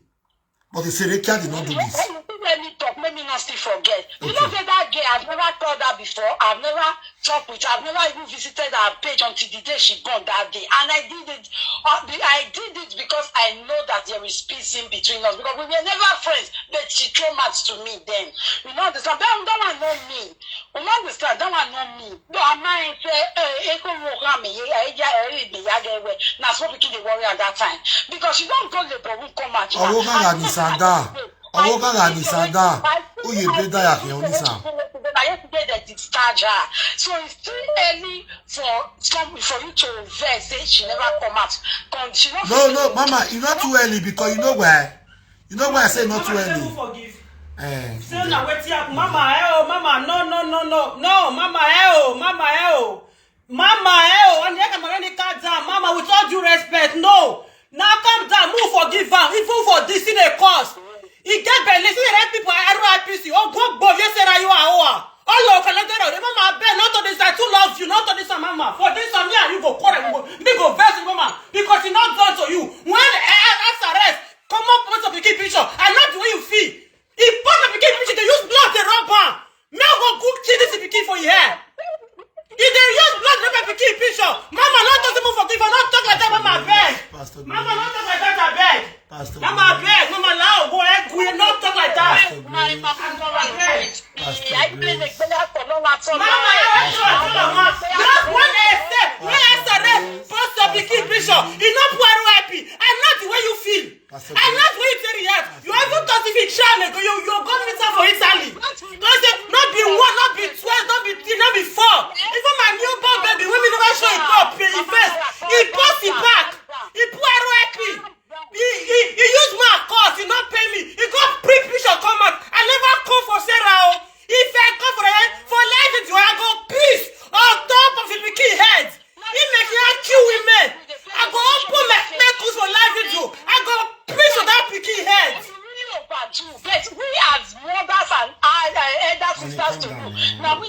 But the Serekia did not do this. Let me talk, let me not still forget. You know, okay, say that girl, I've never called her before. I've never talked with her. I've never even visited her page until the day she gone that day. And I did it. Uh, the- I did it because I know that there is peace in between us. Because we were never friends, but she threw mats to me then. You know, understand? That, that one not me. You know, understand? That one not me. But I might say, eh, eh, come walk on me, eh, eh, yeah, eh, eh, yeah, yeah, well. Now, so we kill the warrior at that time. Because she don't go the boy who come out. Ọwọ́ kan rà ní Sàgá. Ọwọ́ kan rà ní Sàgá. Ó yẹ bẹ́ẹ̀ dáyà fi hàn ní sàn. Yesterday they discharge her. So it's too early for some, for you to vex say she never come out. Come, she not No, no, Mama, it's not too early because you know why? You know why I say not too early? Forgive. Eh, Say na wetin happen, Mama, eh, oh, Mama, no, no, no, no, no, Mama, eh, oh, Mama, eh, oh. Mama, eh, oh, and yet I'm already calm down. Mama, with all due respect, no. Now calm down, move forgive am. Even for this in a cause. He get belle, see the right people, R I P C. Oh, go, go, yes, sir, you are, oh, ah. All of Kalagero, the mama, beg, not to this, I too love you, not to this, Mama. For this, me and you go quarrel, we go, me go vex with Mama, because he not done to you. When, eh, eh, S R S, come up with a big picture. I love the way you feel. He put the big picture, they use blood, they rub am. Me go cook see this pikin for your hair. If they use blood, no be pikin picture. Mama, not to move forgive her, not talk like that, Mama, beg. Pastor Mama, Grace. Not talk like that, I beg. Pastor Mama, Grace. Beg. Mama, now go ahead, we not talk like that. Pastor Grace. Mama, beg. Pastor Grace. Mama, I want to tell you, Mama. Just one step. Where S R S? Pastor Pastor Pikin Grace. Bishop. He not poor R I P. I know the way you feel. Pastor I Grace. Not the way you tell react. You even thought if he try me, you, you go meet her for Italy. Don't say, not be one, not be twelve, not be three, not be four. Even my newborn baby, when we never show him up, pay him first. He post him back. He poor R I P. He, he, he use my cause, he not pay me. He go print picture come out. I never call for Sarah, oh. If I call for her, for life, it's where I go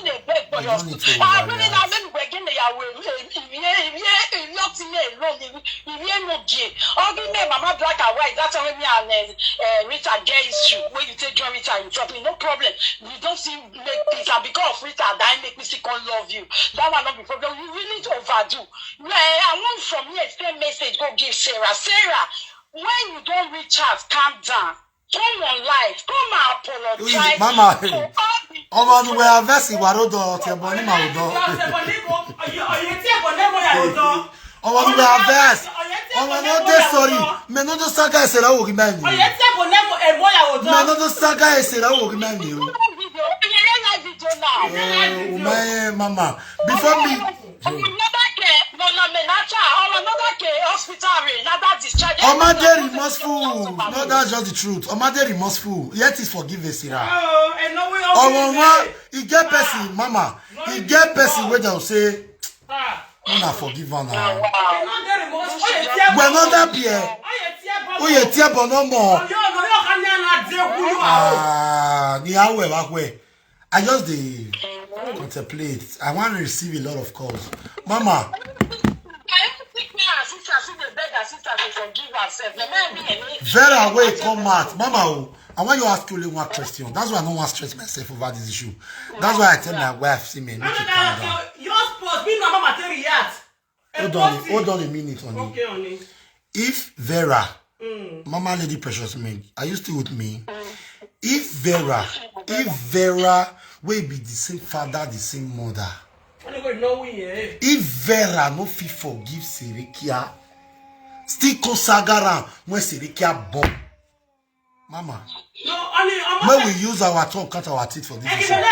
dey beg for your school. I really na make we begin dey yawo. If you if you if you see me alone, if you no give. Only me, Mama Black and White. That's when me and uh, uh, Rita get issue. When you take join Rita, you drop me, no problem. We don't see make peace, and because of Rita, that make me still come love you. That one not be problem. You really overdo. Well, I want from here send message go give Sarah. Sarah, when you don't reach out, calm down. Come on live, come and apologize. Mama, for all the ọmọ ni wẹ́ẹ́ avẹ́sì wà lódò ọ̀tí ẹ̀bọ ní màá dán. Ọmọ ni wẹ́ẹ́ avẹ́sì. Ọmọ ni ó dé sọ̀rí. Mẹ́nu tó sáká ẹsẹ̀ rẹ̀ wò kí bẹ́ẹ̀ ni. Mẹ́nu tó sáká ẹsẹ̀ rẹ̀ wò kí bẹ́ẹ̀ ni. Video, video now. Mama, before me. Another girl, no, no, me, not her. Or another girl, hospital, another discharge. Omade remorseful. No, that's just the truth. Omade remorseful. Yet is forgive Sarah. Oh, and no way. Oh, mama, he get person, mama. He get person where they'll say, "Una forgive her now." We're not that beer. Oh, yeah, tear, but no more. Ah, ni awe wa kwe. I just dey contemplate. I wan receive a lot of calls. Mama. Vera wey come out. Mama o, I wan you ask only one question. That's why I no wan stress myself over this issue. That's why I tell my wife, see me, make it calm down. Yours post, me no mama take react. Hold on, hold on a minute on it. Okay, on it. If Vera, mm. Mama Lady Precious Meg, are you still with me? Mm. If Vera, if Vera will be the same father, the same mother, if Vera no fit forgive Serekia, still come saga am when Serekia born. Mama, no, I mean, I'm when we use our tongue, cut our teeth for this issue. Vera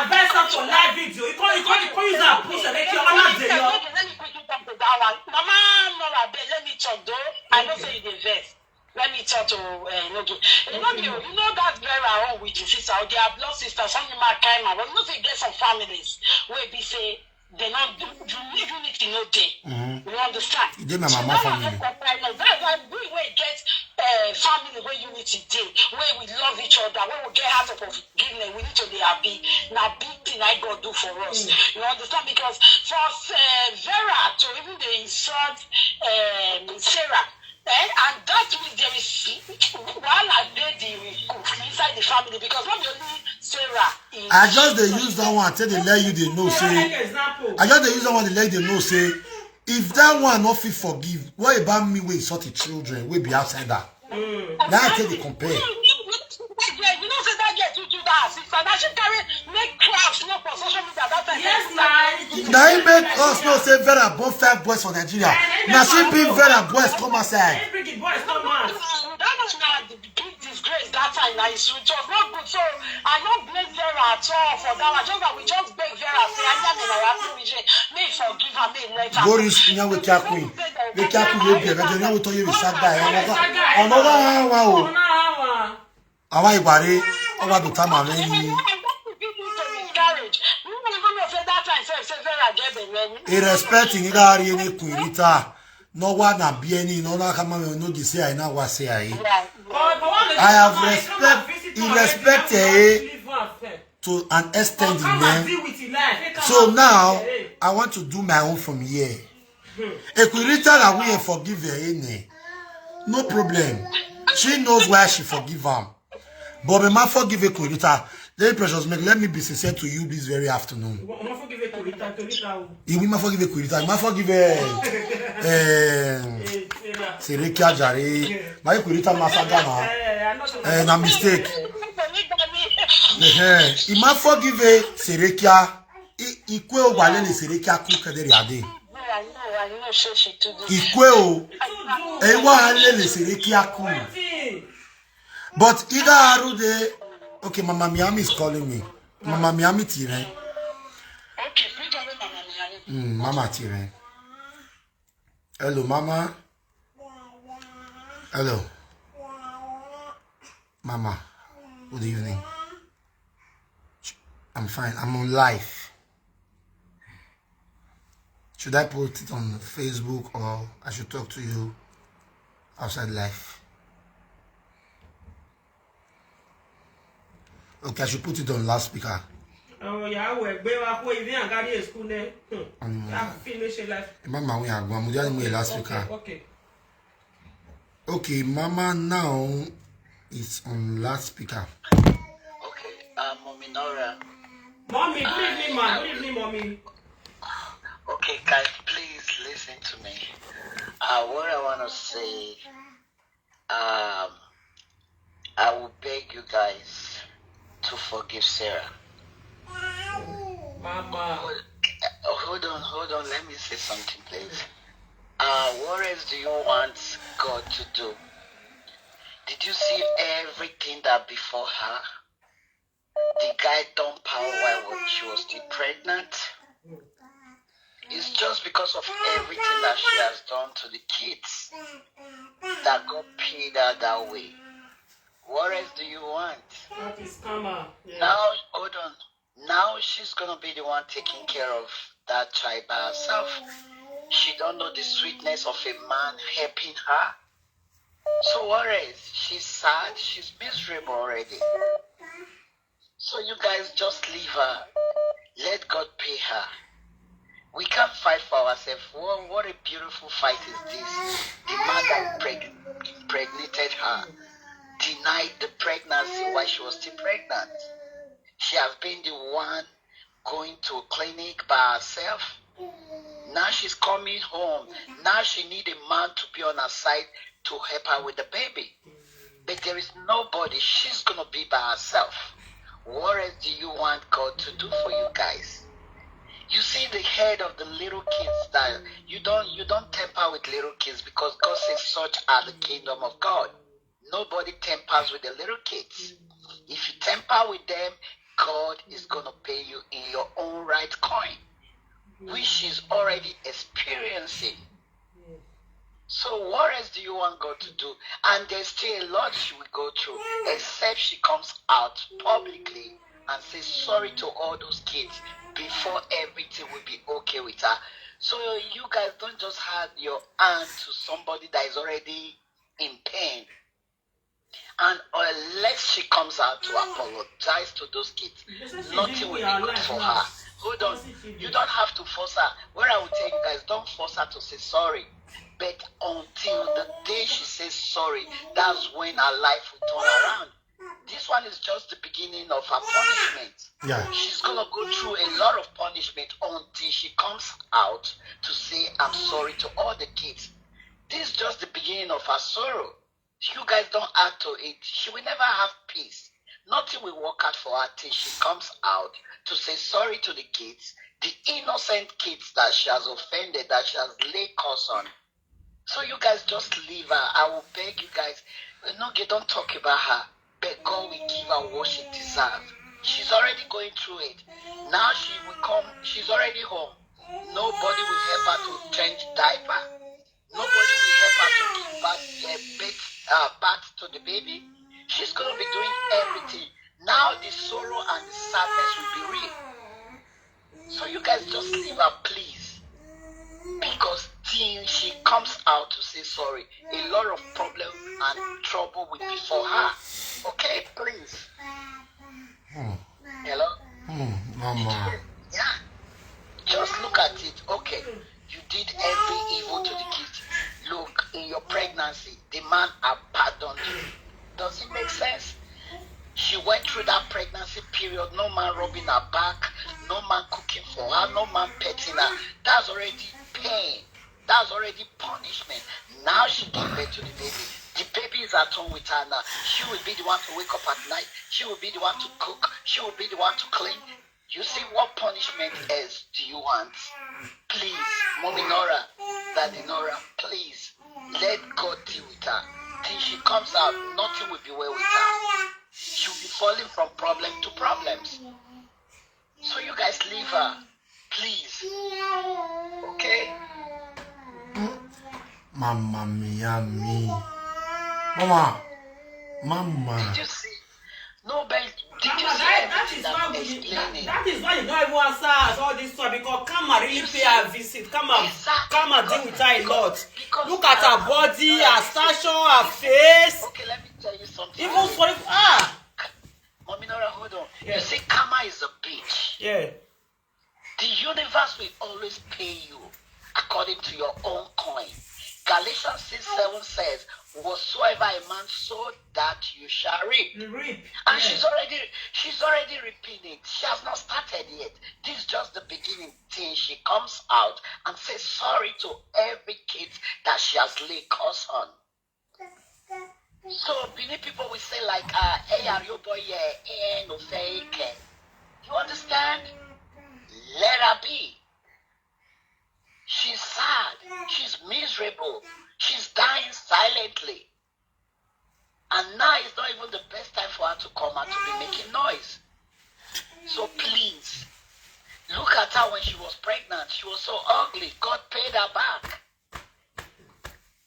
advice am for live video. You can't, you can't, you can't use that post and make your honor dey your. Mama, no, abeg, let me talk though. I know say you dey vex. Let me talk to uh, Enoge. You know, you, you know that Vera own with the sister, or their blood sister, something might kind man. But you know, say get some families where be say they not do unity no day. Mm-hmm. You understand? You dey my mama family. That's why we will get uh, family where unity day, where we love each other, where we get out of forgiveness. We need to be happy. Now, big thing I God do for us. Mm. You understand? Because for uh, Vera to even dey insult um, Sarah, eh, and that means there is wahala dey the inside the family because not only Sarah. I just dey use that one take dey let you dey know say. I just dey use that one dey let you dey know say if that one no fit forgive, what about me wey insult the children wey be outsider? Mm. Now I take the compare. You know say that girl too do that sister. Now she carry make crowds no for social media that time. Yes, na. Now he make us know say Vera born five boys for Nigeria. Now she bring Vera boys come outside. Bring the boys come out. That was not the big disgrace that time. Now it's just not good. So I don't blame Vera at all for that. I just that we just beg Vera say I am in a me forgive her, me let her. Boris, you know we can't queen. We can't queen. We can't queen. We can't queen. Ọ̀nà wa wa o. Àwa ìgbàre, ọba tó tá màá lẹ́yìn. Irrespect ni ka ri ni Queen Rita. No wa na bi eni no na kama me no di se ai na wa se ai. I have respect, irrespect eh to an extent in them. So now I want to do my own from here. Equirita that we forgive her in eh. No problem. She knows why she forgive am. But me ma forgive Equirita. Then Precious Meg, let me be sincere to you this very afternoon. You ma forgive Equirita, Equirita. You ma forgive Equirita. You ma forgive eh, eh, Serekia Jare. My Equirita Masagana. Eh, na mistake. Eh, you ma forgive eh, Serekia. Ikwe o wale ni Serekia ku kedere ade. Ikwe o. E wa le le Serekia ku. But Iga Arude. Okay, Mama Miami is calling me. Mama Miami Tire. Mm, Mama Tire. Hello, Mama. Hello. Mama. Good evening. I'm fine. I'm on live. Should I post it on Facebook or I should talk to you outside live? Okay, I should put it on loudspeaker. Oh yeah, we gbe wa ko even and carry a school name. Hmm. Um, Yeah, finish your life. Mama, we are going. We are going loudspeaker. Okay, okay. Okay, Mama now is on loudspeaker. Okay, uh, Mommy Nora. Mommy, good evening, ma. Good evening, mommy. Okay, guys, please listen to me. Uh, what I want to say, um, I will beg you guys to forgive Sarah. Mama. Hold on, hold on. Let me say something, please. Uh, what else do you want God to do? Did you see everything that before her? The guy dumped her while she was still pregnant. It's just because of everything that she has done to the kids that God paid her that way. What else do you want? That is karma. Yeah. Now, hold on. Now she's gonna be the one taking care of that child by herself. She don't know the sweetness of a man helping her. So what else? She's sad. She's miserable already. So you guys just leave her. Let God pay her. We can't fight for ourselves. What, what a beautiful fight is this? The man that impreg- impregnated her denied the pregnancy while she was still pregnant. She has been the one going to a clinic by herself. Now she's coming home. Now she need a man to be on her side to help her with the baby. But there is nobody. She's gonna be by herself. What else do you want God to do for you guys? You see the head of the little kids that you don't you don't temper with little kids, because God says such are the kingdom of God. Nobody tempers with the little kids. If you temper with them, God is gonna pay you in your own right coin, which she's already experiencing. So what else do you want God to do? And there's still a lot she will go through, except she comes out publicly and says sorry to all those kids before everything will be okay with her. So you guys don't just hand your hand to somebody that is already in pain. And unless she comes out to apologize to those kids, nothing will be good for her. Hold on. You don't have to force her. What I will tell you guys, don't force her to say sorry. But until the day she says sorry, that's when her life will turn around. This one is just the beginning of her punishment. Yeah. She's gonna go through a lot of punishment until she comes out to say, "I'm sorry" to all the kids. This is just the beginning of her sorrow. You guys don't add to it. She will never have peace. Nothing will work out for her till she comes out to say sorry to the kids, the innocent kids that she has offended, that she has laid curse on. So you guys just leave her. I will beg you guys. No, you don't talk about her. But God will give her what she deserves. She's already going through it. Now she will come. She's already home. Nobody will help her to change diaper. Nobody will help her to give bath, uh, bath, uh, bath to the baby. She's gonna be doing everything. Now the sorrow and the sadness will be real. So you guys just leave her, please. Because till she comes out to say sorry, a lot of problem and trouble will be for her. Okay, please. Hello? Hmm, Mama. Yeah. Just look at it. Okay. You did every evil to the kids. Look, in your pregnancy, the man abandoned you. Does it make sense? She went through that pregnancy period, no man rubbing her back, no man cooking for her, no man petting her. That's already pain. That's already punishment. Now she gave birth to the baby. The baby is at home with her now. She will be the one to wake up at night. She will be the one to cook. She will be the one to clean. You see, what punishment else do you want? Please, Mommy Nora, Daddy Nora, please, let God deal with her. Till she comes out, nothing will be well with her. She'll be falling from problem to problems. So you guys leave her, please. Okay? Mama mia me. Mama. Mama. Did you see? No, but did you Mama, see that, that everything is that why I'm we explaining? that, that is why you don't even answer us all this stuff, because karma really You pay see? Her visit. Karma, Exactly, karma because- deal with her a lot. because- Look at her body, her stature, her face. Okay, let me tell you something. Even sorry. Ah, Mommy Hold on. You see, karma is a bitch. Yeah. The universe will always pay you according to your own coin. Galatians six seven says, "Whatsoever a man sow, that you shall reap." You reap. And Yeah. she's already she's already reaping it. She has not started yet. This is just the beginning. Till she comes out and says sorry to every kid that she has laid curse on. So Benin people will say like, uh, "Hey, are you boy? Yeah, eh, no fake." You understand? Let her be. She's sad. She's miserable. She's dying silently. And now is not even the best time for her to come out to be making noise. So please, look at her when she was pregnant. She was so ugly. God paid her back.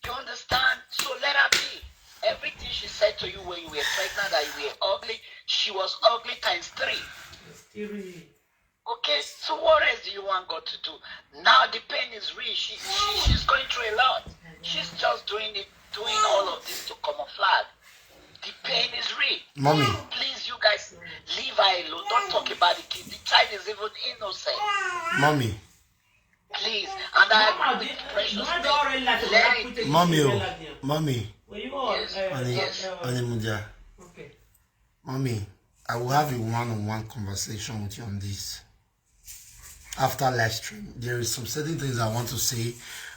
You understand? So let her be. Everything she said to you when you were pregnant that you were ugly, she was ugly times three. Scary. Okay, so what else do you want God to do? Now the pain is real. She, she she's going through a lot. She's just doing it, doing all of this to camouflage. The pain is real. Mommy, Please, you guys, leave her alone. Don't talk about the kid. The child is even innocent. Mommy, Please, and I agree with Precious. Mother already like Let it. Mommy, oh, Mommy, Were you all? Yes, Uh, yes. uh, Onimunja, okay. Mommy, I will have a one-on-one conversation with you on this after live stream. There is some certain things I want to say,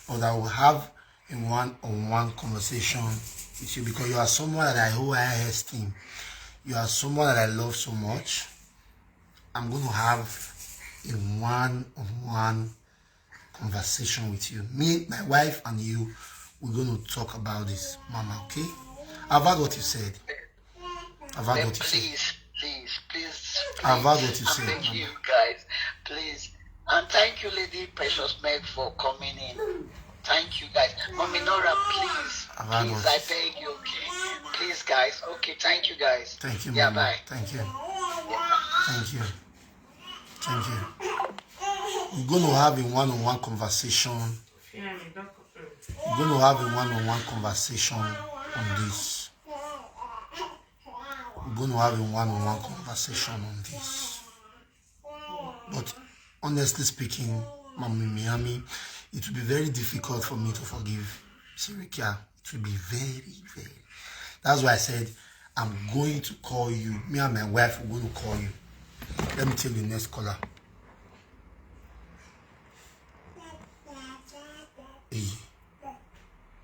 but I will have a one-on-one conversation with you because you are someone that I hold high esteem. You are someone that I love so much. I'm going to have a one-on-one conversation with you. Me, my wife, and you, we're going to talk about this, Mama. Okay? I've heard what you said. I've heard Then what you said. Please, please, please, please. I've heard what you I said, beg Mama. You guys, please. And thank you, Lady Precious Meg, for coming in. Thank you, guys. Mommy Nora, please, I've heard please, what I you said. Beg you, okay? Please, guys. Okay, thank you, guys. Thank you, Yeah, Mama. Bye. Thank you. Thank you. Thank you. We're going to have a one-on-one conversation. Yeah, you don't go through. We're going to have a one-on-one conversation on this. We're going to have a one-on-one conversation on this. But honestly speaking, Mommy Miami, it will be very difficult for me to forgive Sirikia. It will be very, very. That's why I said I'm going to call you. Me and my wife are going to call you. Let me take the next caller. Hey.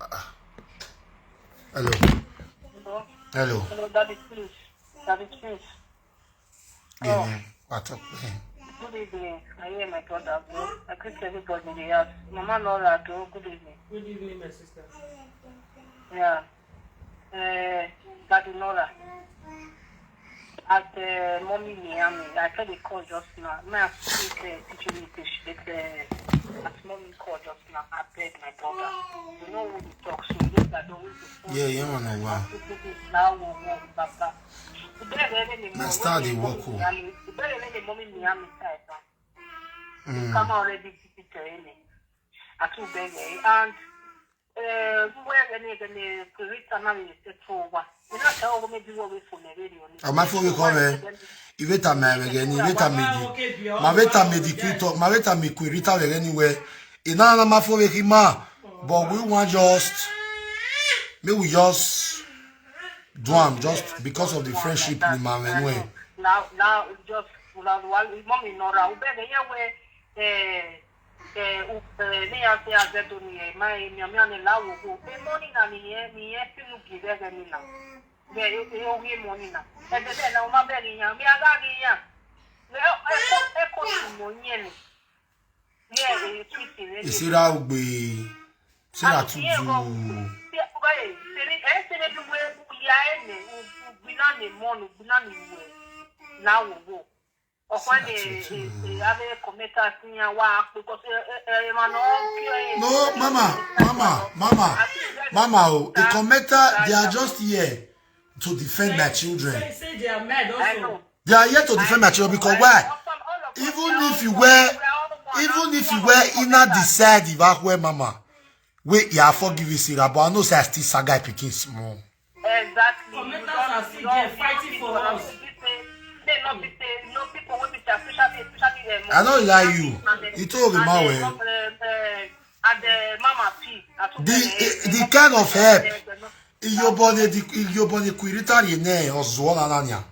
Ah. Hello. Hello. Hello, Daddy, please. Daddy, please. Yeah, yeah. What up? Yeah. Good evening. I hear my brother, bro. I greet everybody in the house. Mama Nora, bro. Good evening. Good evening, my sister. Yeah. Uh, Daddy Nora. At uh, Mommy Miami, I said the call just now. May I speak uh, teaching English? It's uh, at Mommy call just now. I beg my brother. You know who to talk to. Those that don't want to talk. Yeah, yeah, man, oh, wow. People this now will walk, Papa. Ìbéèrè lè ní Na star dey work o. Ìbéèrè lè ní Mommy Miami side. Mm. Kama already títí tẹ̀lé ni. Àti ìbéèrè. And where any any creator now is a true one. You know, tell me be what we for the radio. Am I for we come, eh? Iveta ma wege ni, Iveta ma di. Ma Iveta ma di kuto, ma Iveta ma kuirita wege anywhere. Ina na ma for we ma. But we want just, may we just do am just because of the friendship ni ma anyway. Now, now, just, well, Mommy Nora, we beg you, eh, eh, u- eh, ni ya se azedo ni eh, ma eh, mi mi ni la wo wo. Eh, money na ni eh, ni eh, si mu gi beg ni na. Yeah, eh, eh, o wi money na. Eh, de de na o ma beg ni ya, mi aga gi ya. Eh, eh, ko, eh, ko si mo ni ni. Yeah, eh, sweet ni. Isira ugbe, Isira tutu. Now we go. Ọkọ ni ave kọmẹta sí yẹn wá pé kó ṣe ẹ ẹ máa ná kí ẹ. No, mama, mama, mama, mama o, a commenter, they are just here to defend my children. Say, say they are mad I also. Know. They are here to defend my children because why? Even if you were, even if you were inna the side, if I were mama, wait, yeah, forgive you, Sarah, but I know say I still sagai picking small. Exactly. Commenters are still there fighting for us. I don't lie you. He told him how well. And the mama P. The the kind of help. Iyobone the Iyobone Quirita ye ne ozuola nanya.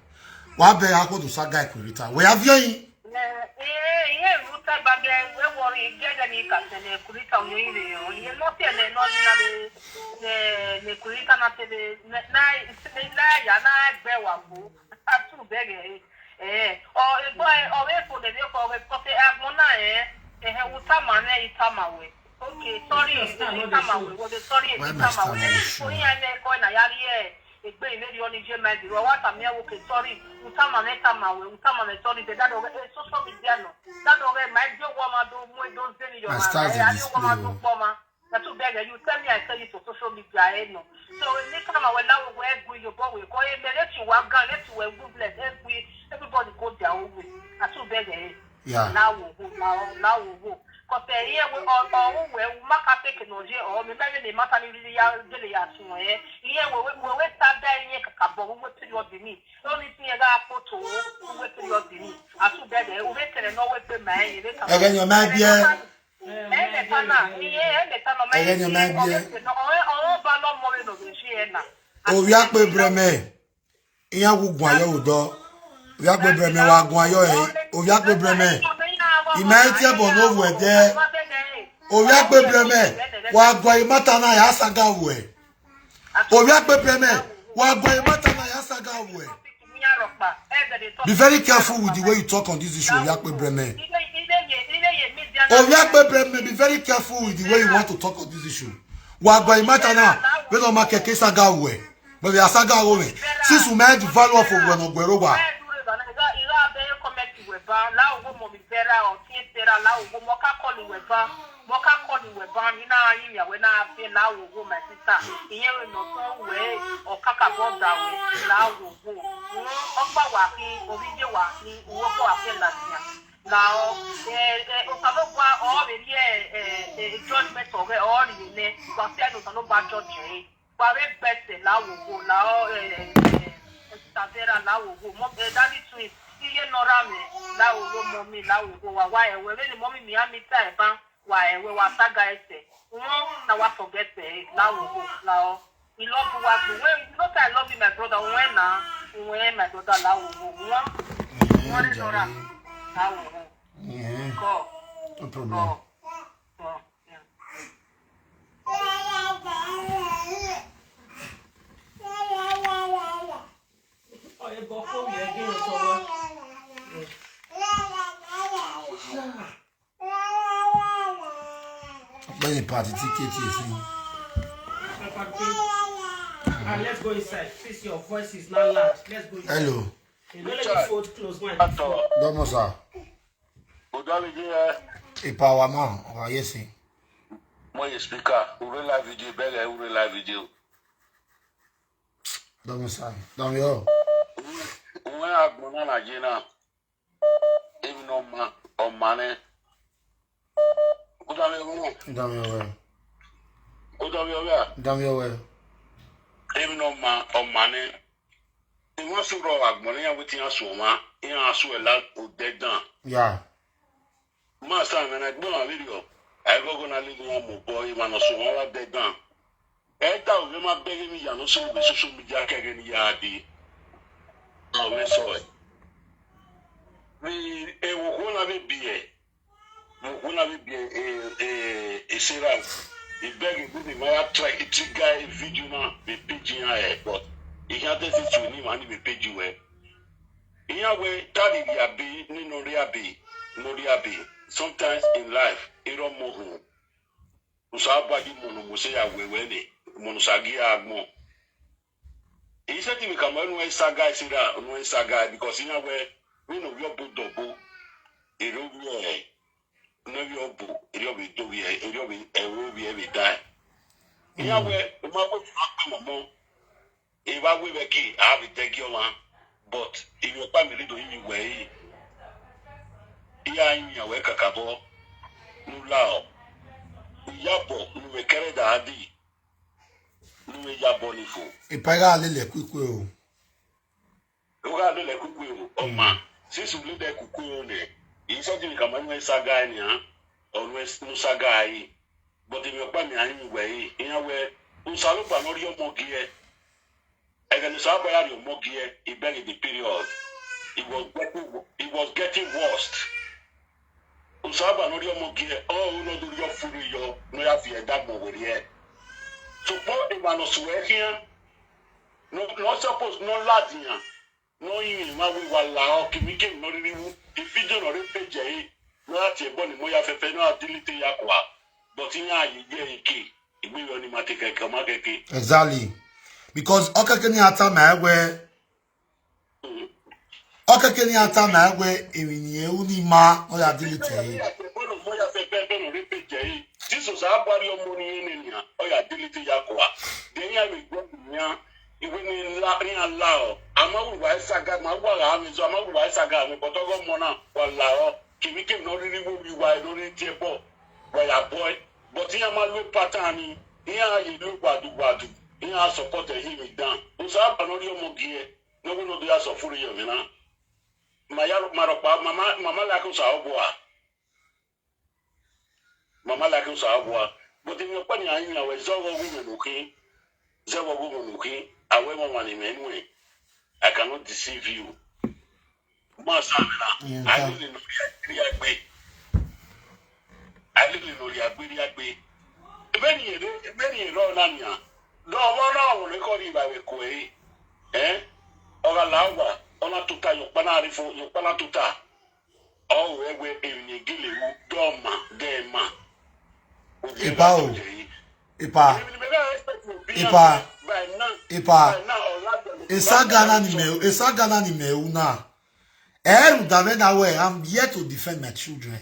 Wa be ya ko do saga Quirita. We have you. Ihe ruta bage we wori gege ni ka se ne Quirita onye ire yo. Ihe no te ne no ni na le ne Quirita na te na na ya na gbe wa go. Atu bege. Eh, o egbo o we fo de ko we ko se agmo na eh. Eh, utama ne itama we. Okay, sorry, itama we. Wo de sorry, itama we. Ko ya ne ko na ya ri eh. Egbe ile ri oni je ma di ro wa ta mi e wo ke sorry. Utama ne tama we, utama ne sorry. De dado eh social media no. Dado eh ma je wo ma do mu e do ze ni yo ma. Eh, a ni wo ma do po ma. Na too beg you tell me I tell you to social media eh no. So in this time I will now we agree your boy we go eh me let you one gun let you well good bless every everybody go their own way. Na too beg eh. Yeah. Now we go now now we go. Cause eh here we all all we we make a take no je or me me me matter ni really ya dele ya tun eh. Here we we we start there here kakabo we period ni. Only thing I got photo we period ni. Na too beg eh we tell no we pay my eh. Again, your man, yeah. Oviakpe breme. Iya wu gwa yo udo. Oviakpe breme wa gwa yo eh. Oviakpe breme. Imaiti abo no wu ede. Oviakpe breme. Wa gwa imata na ya saga wu eh. Oviakpe breme. Wa gwa imata na ya saga wu eh. Be very careful with the way you talk on this issue, Oviakpe breme. Oviakpe breme, be very careful with the way you want to talk on this issue. Wa gba imata na, we no ma keke saga we. But we are saga we. Since we made the value of we no gbero wa. Mo ka kọlu wẹ ban ina yin ya wẹ na fe la wo wo my sister. Iyen we no tun we o kaka bo da we la wo wo. Won o pa wa ki orije wa ni wo ko wa fe la ti a. La o eh eh o ka lo gba o re ri eh eh judgment o re o ri ne. Wa fe no ka lo gba judge e. Wa we gbese la wo wo la o eh eh Tavera la wo wo mo eh daddy twin iye nora me la wo wo mommy la wo wo wa wa e we re ni mommy mi a mi ta e ban wa e we wa saga ese won na wa forget e la wo wo la o. I love you wa gbe we you know say I love you my brother won na won my brother la wo wo won won re nora la wo wo. Yeah, Go no problem. Go Go. Yeah. When you party ticket, you see. And let's go inside. Please, your voice is not loud. Let's go inside. Hello. You know, let me fold close one. Atọ Domo sir. Odaliji ẹ Ipa wa ma. Wa yes. Mo ye speaker. Ure live video bẹrẹ ure live video. Domo sir. Domo yo. Nwe agbọn na na je na. Emi no ma ọma ne. Odaliji ẹ Domo yo. Odaliji ẹ Domo yo. Emi no ma ọma ne. Iwọn sọrọ agbọn ne ya wetin ya sọ ọma. Ya sọ ẹ la odẹ dan. Yeah. Master, when I go and video, I go go na live one more boy, man, so one of them down. Ẹ ta òwe máa bẹ́rẹ̀ ní ìyànà sórí ìwé social media kẹrin ní yáa di. Àwọn ẹ sọ ẹ̀. Ní ewu kó náà bí bí ẹ̀. Mo kó náà bí bí ẹ̀ ẹ̀ ẹ̀ ẹ̀ ṣe rà. Ìbẹ́rẹ̀ ìgbé mi máa try ìtí guy video náà bí page yẹn ẹ̀ but ìyá tẹ́sí tù ní màá níbi page wẹ̀. Ìyá wẹ̀ tá lè rí àbí nínú rí àbí mo rí àbí sometimes in life irọ́ mọ̀ hùn. Musa abadi mono mose ya wewe ne mono sagi agmo. He said to me, "Come on, we saga sira, we saga because in a way we know we are both double. Ero we are no we are both. Ero we do we ero we ero we every time. In a way, my way to act momo. If I will be key, I will take your one. But if your family do in way, iya in your way kakabo, no lao. Yabo, no we carry the adi. No we yabo ni fo. Ipa ga lele kwikwe o. Oga lo le kuku o, ọma. Since we le kuku o ne, he Suddenly, come on, we saga ni, huh? Or we no saga yi. But if you pay me, I am we. In a way, Usalu pa no your mogi. Again, Usalu pa your mogi. He beg in the period. It was getting, it was getting worse. Usalu pa no your mogi. Oh, no do your fury yo. No ya fear that mo we here. So poor Emmanuel Suekian. No, no suppose no ladian. No, you ma we wa la o. Kimi ke no really wu. If you don't already pay jay. No ati ebo ni mo ya fefe no delete ya kwa. But in ya ye ye ike. Igbe yo ni ma take ke ma keke. Exactly. Because okeke ni ata ma we. Okeke ni ata ma we emi ni e u ni ma no ya delete. Mo ya fe pe pe no re pe je. Jesus a bari omo ni ene ni a. O ya delete ya kwa. De ya we gbo ni a. Iwe ni la ni a la o. Ama wu wa saga ma wa la mi zo ama wu wa saga mi but ogo mo na wa la o. Kimi ke no really wo wi wa no really tie bo. Wa ya boy. But in ya ma lo pattern ni. In ya ye lo gbadu gbadu. In ya support e yi mi dan. O sa ba no ri omo gi e. No go no do ya so furu yo mi na. Ma ya ma ro pa mama mama la ko sa obo a. Mama la ko sa obo a. But in yo pa ni ayin ya we zo go gu me no ki. Zo go gu me no ki. Awe mo wa ni me nu e. I cannot deceive you. Mo sa mi na. Yeah, I live in Oria Agbe. I live in Oria Agbe, Oria Agbe. Ebe ni ere, ebe ni ere ona ni a. Do mo na wo le ko ni ba we ko e. Eh? Oga la wa, ona tuta yo pa na ri fo, yo pa na tuta. O we we e ni gile wu, do ma, de ma. Ipa o. Ipa. Ipa. Ipa. Esa Ghana ni me, esa Ghana ni me una. Eru da me na we, I'm here to defend my children.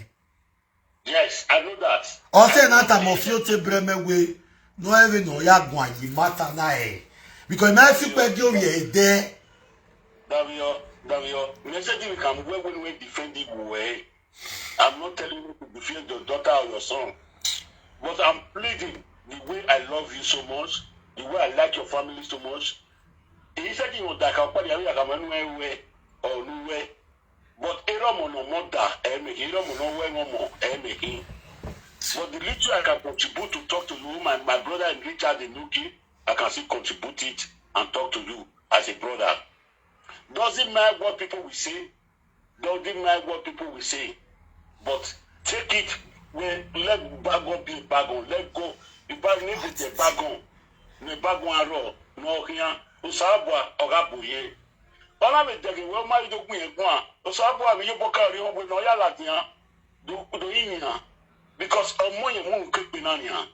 Yes, I know that. O se na ta mo fi o te bre me we. No even no ya gwa yi mata na e. Because my fi pe di o ye de. Davio, Davio, me say you can we we defend the way. I'm not telling you to defend your daughter or your son. But I'm pleading the way I love you so much, the way I like your family so much. He said you that can put the other man way or no way. But ero mo no mo da e me ero mo no we mo mo e me. But the little I can contribute to talk to you, my, my brother in Richard Inuki, I can still contribute it and talk to you as a brother. Doesn't mind what people will say. Doesn't mind what people will say. But take it when let bagon be bagon. Let go. If I need to bagon, me bagon aro. No here. Usabwa ogabuye. Ona me dege we ma ido gun egun a. Usabwa mi yo boka ri won we no ya la dia. Do do yin a. Because omo yen mu ke pe na ni a.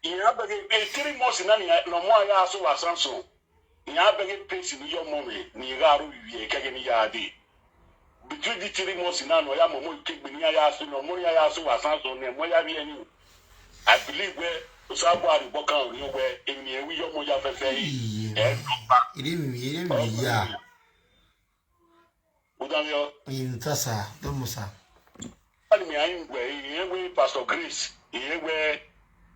Ìyẹn abẹ́gẹ́ pé three months náà nìyẹn lọ́mọ ayé aṣọ wà sánsùn. Ìyẹn abẹ́gẹ́ pé sì ní yọ ọmọ mi ní ìhà àrùn ìwé kẹ́kẹ́ ní yára dé. Between the three months náà nọ ya mọ̀mọ́ ìkégbè ní ayé aṣọ náà mọ́ ní ayé aṣọ wà sánsùn ní ẹ̀mọ́ yá bí ẹni. I believe wẹ́ ọ̀ṣàbọ̀ àrùbọ̀ kan ò ní wẹ́ èmi ẹ̀wí yọmọ ya fẹ́fẹ́ yìí ẹ̀ dọ́gba. Eré mi, eré mi yá. Udamio. Ntasa, domusa. Ani mi ayin gwe, iye we Pastor Grace, iye we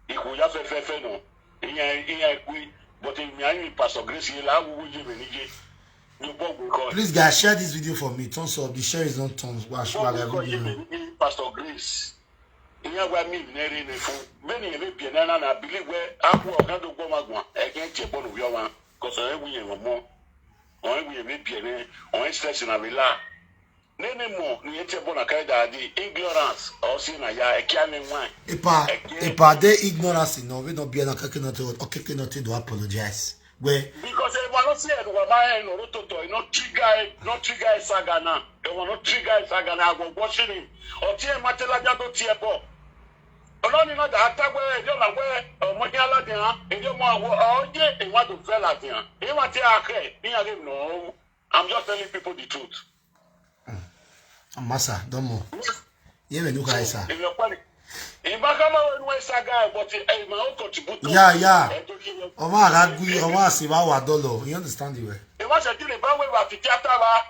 iku ya fe fe fe no. Iye iye gwe, but mi ayin Pastor Grace ye la wu ye me nije. Ni bo gwe ko. Please guys, share this video for me. Thumbs up. The share is not thumbs. Wash waga video. Pastor Grace. Iye wa mi ne re ne fu. Beni ebe bi na na believe we aku o kan do gbo magwa. E ke che bo no yo wa. Ko so e wu ye mo. On we be bien, on stress na we la. Nene mo ni ete bona kai da di ignorance o si na ya e kia ne wan. Epa, epa de ignorance no we no be na kake no to o kake no to do apologize. We because e wa no se e wa ma e no to to no trigger no trigger saga na. E wa no trigger saga na go go shini. O ti e ma te la ja do ti e bo. Ọlọ́ni náà dà á tágbẹ́ ẹ̀dí ọ̀làwẹ́ ọmọ ní aládìrán èdè ọmọ àwọ̀ ọ̀ọ́yẹ́ ìwádìí fẹ́ làdìrán ìwà tí a kẹ́ ní àgé nà ọ́. I'm just telling people the truth. Amasa, domo. Ye me nuka isa. Èmi ọ̀pá ni ìbá ká máa wẹnu ẹ̀sà gáà but ẹ̀yìn máa ń contribute. Yeah, yeah. Ọmọ àràgùn ọmọ àṣìwá wà dọ́lọ̀. You understand the way? Ìwà ṣẹ́jú lè bá wẹ̀wà àti tíátà wa.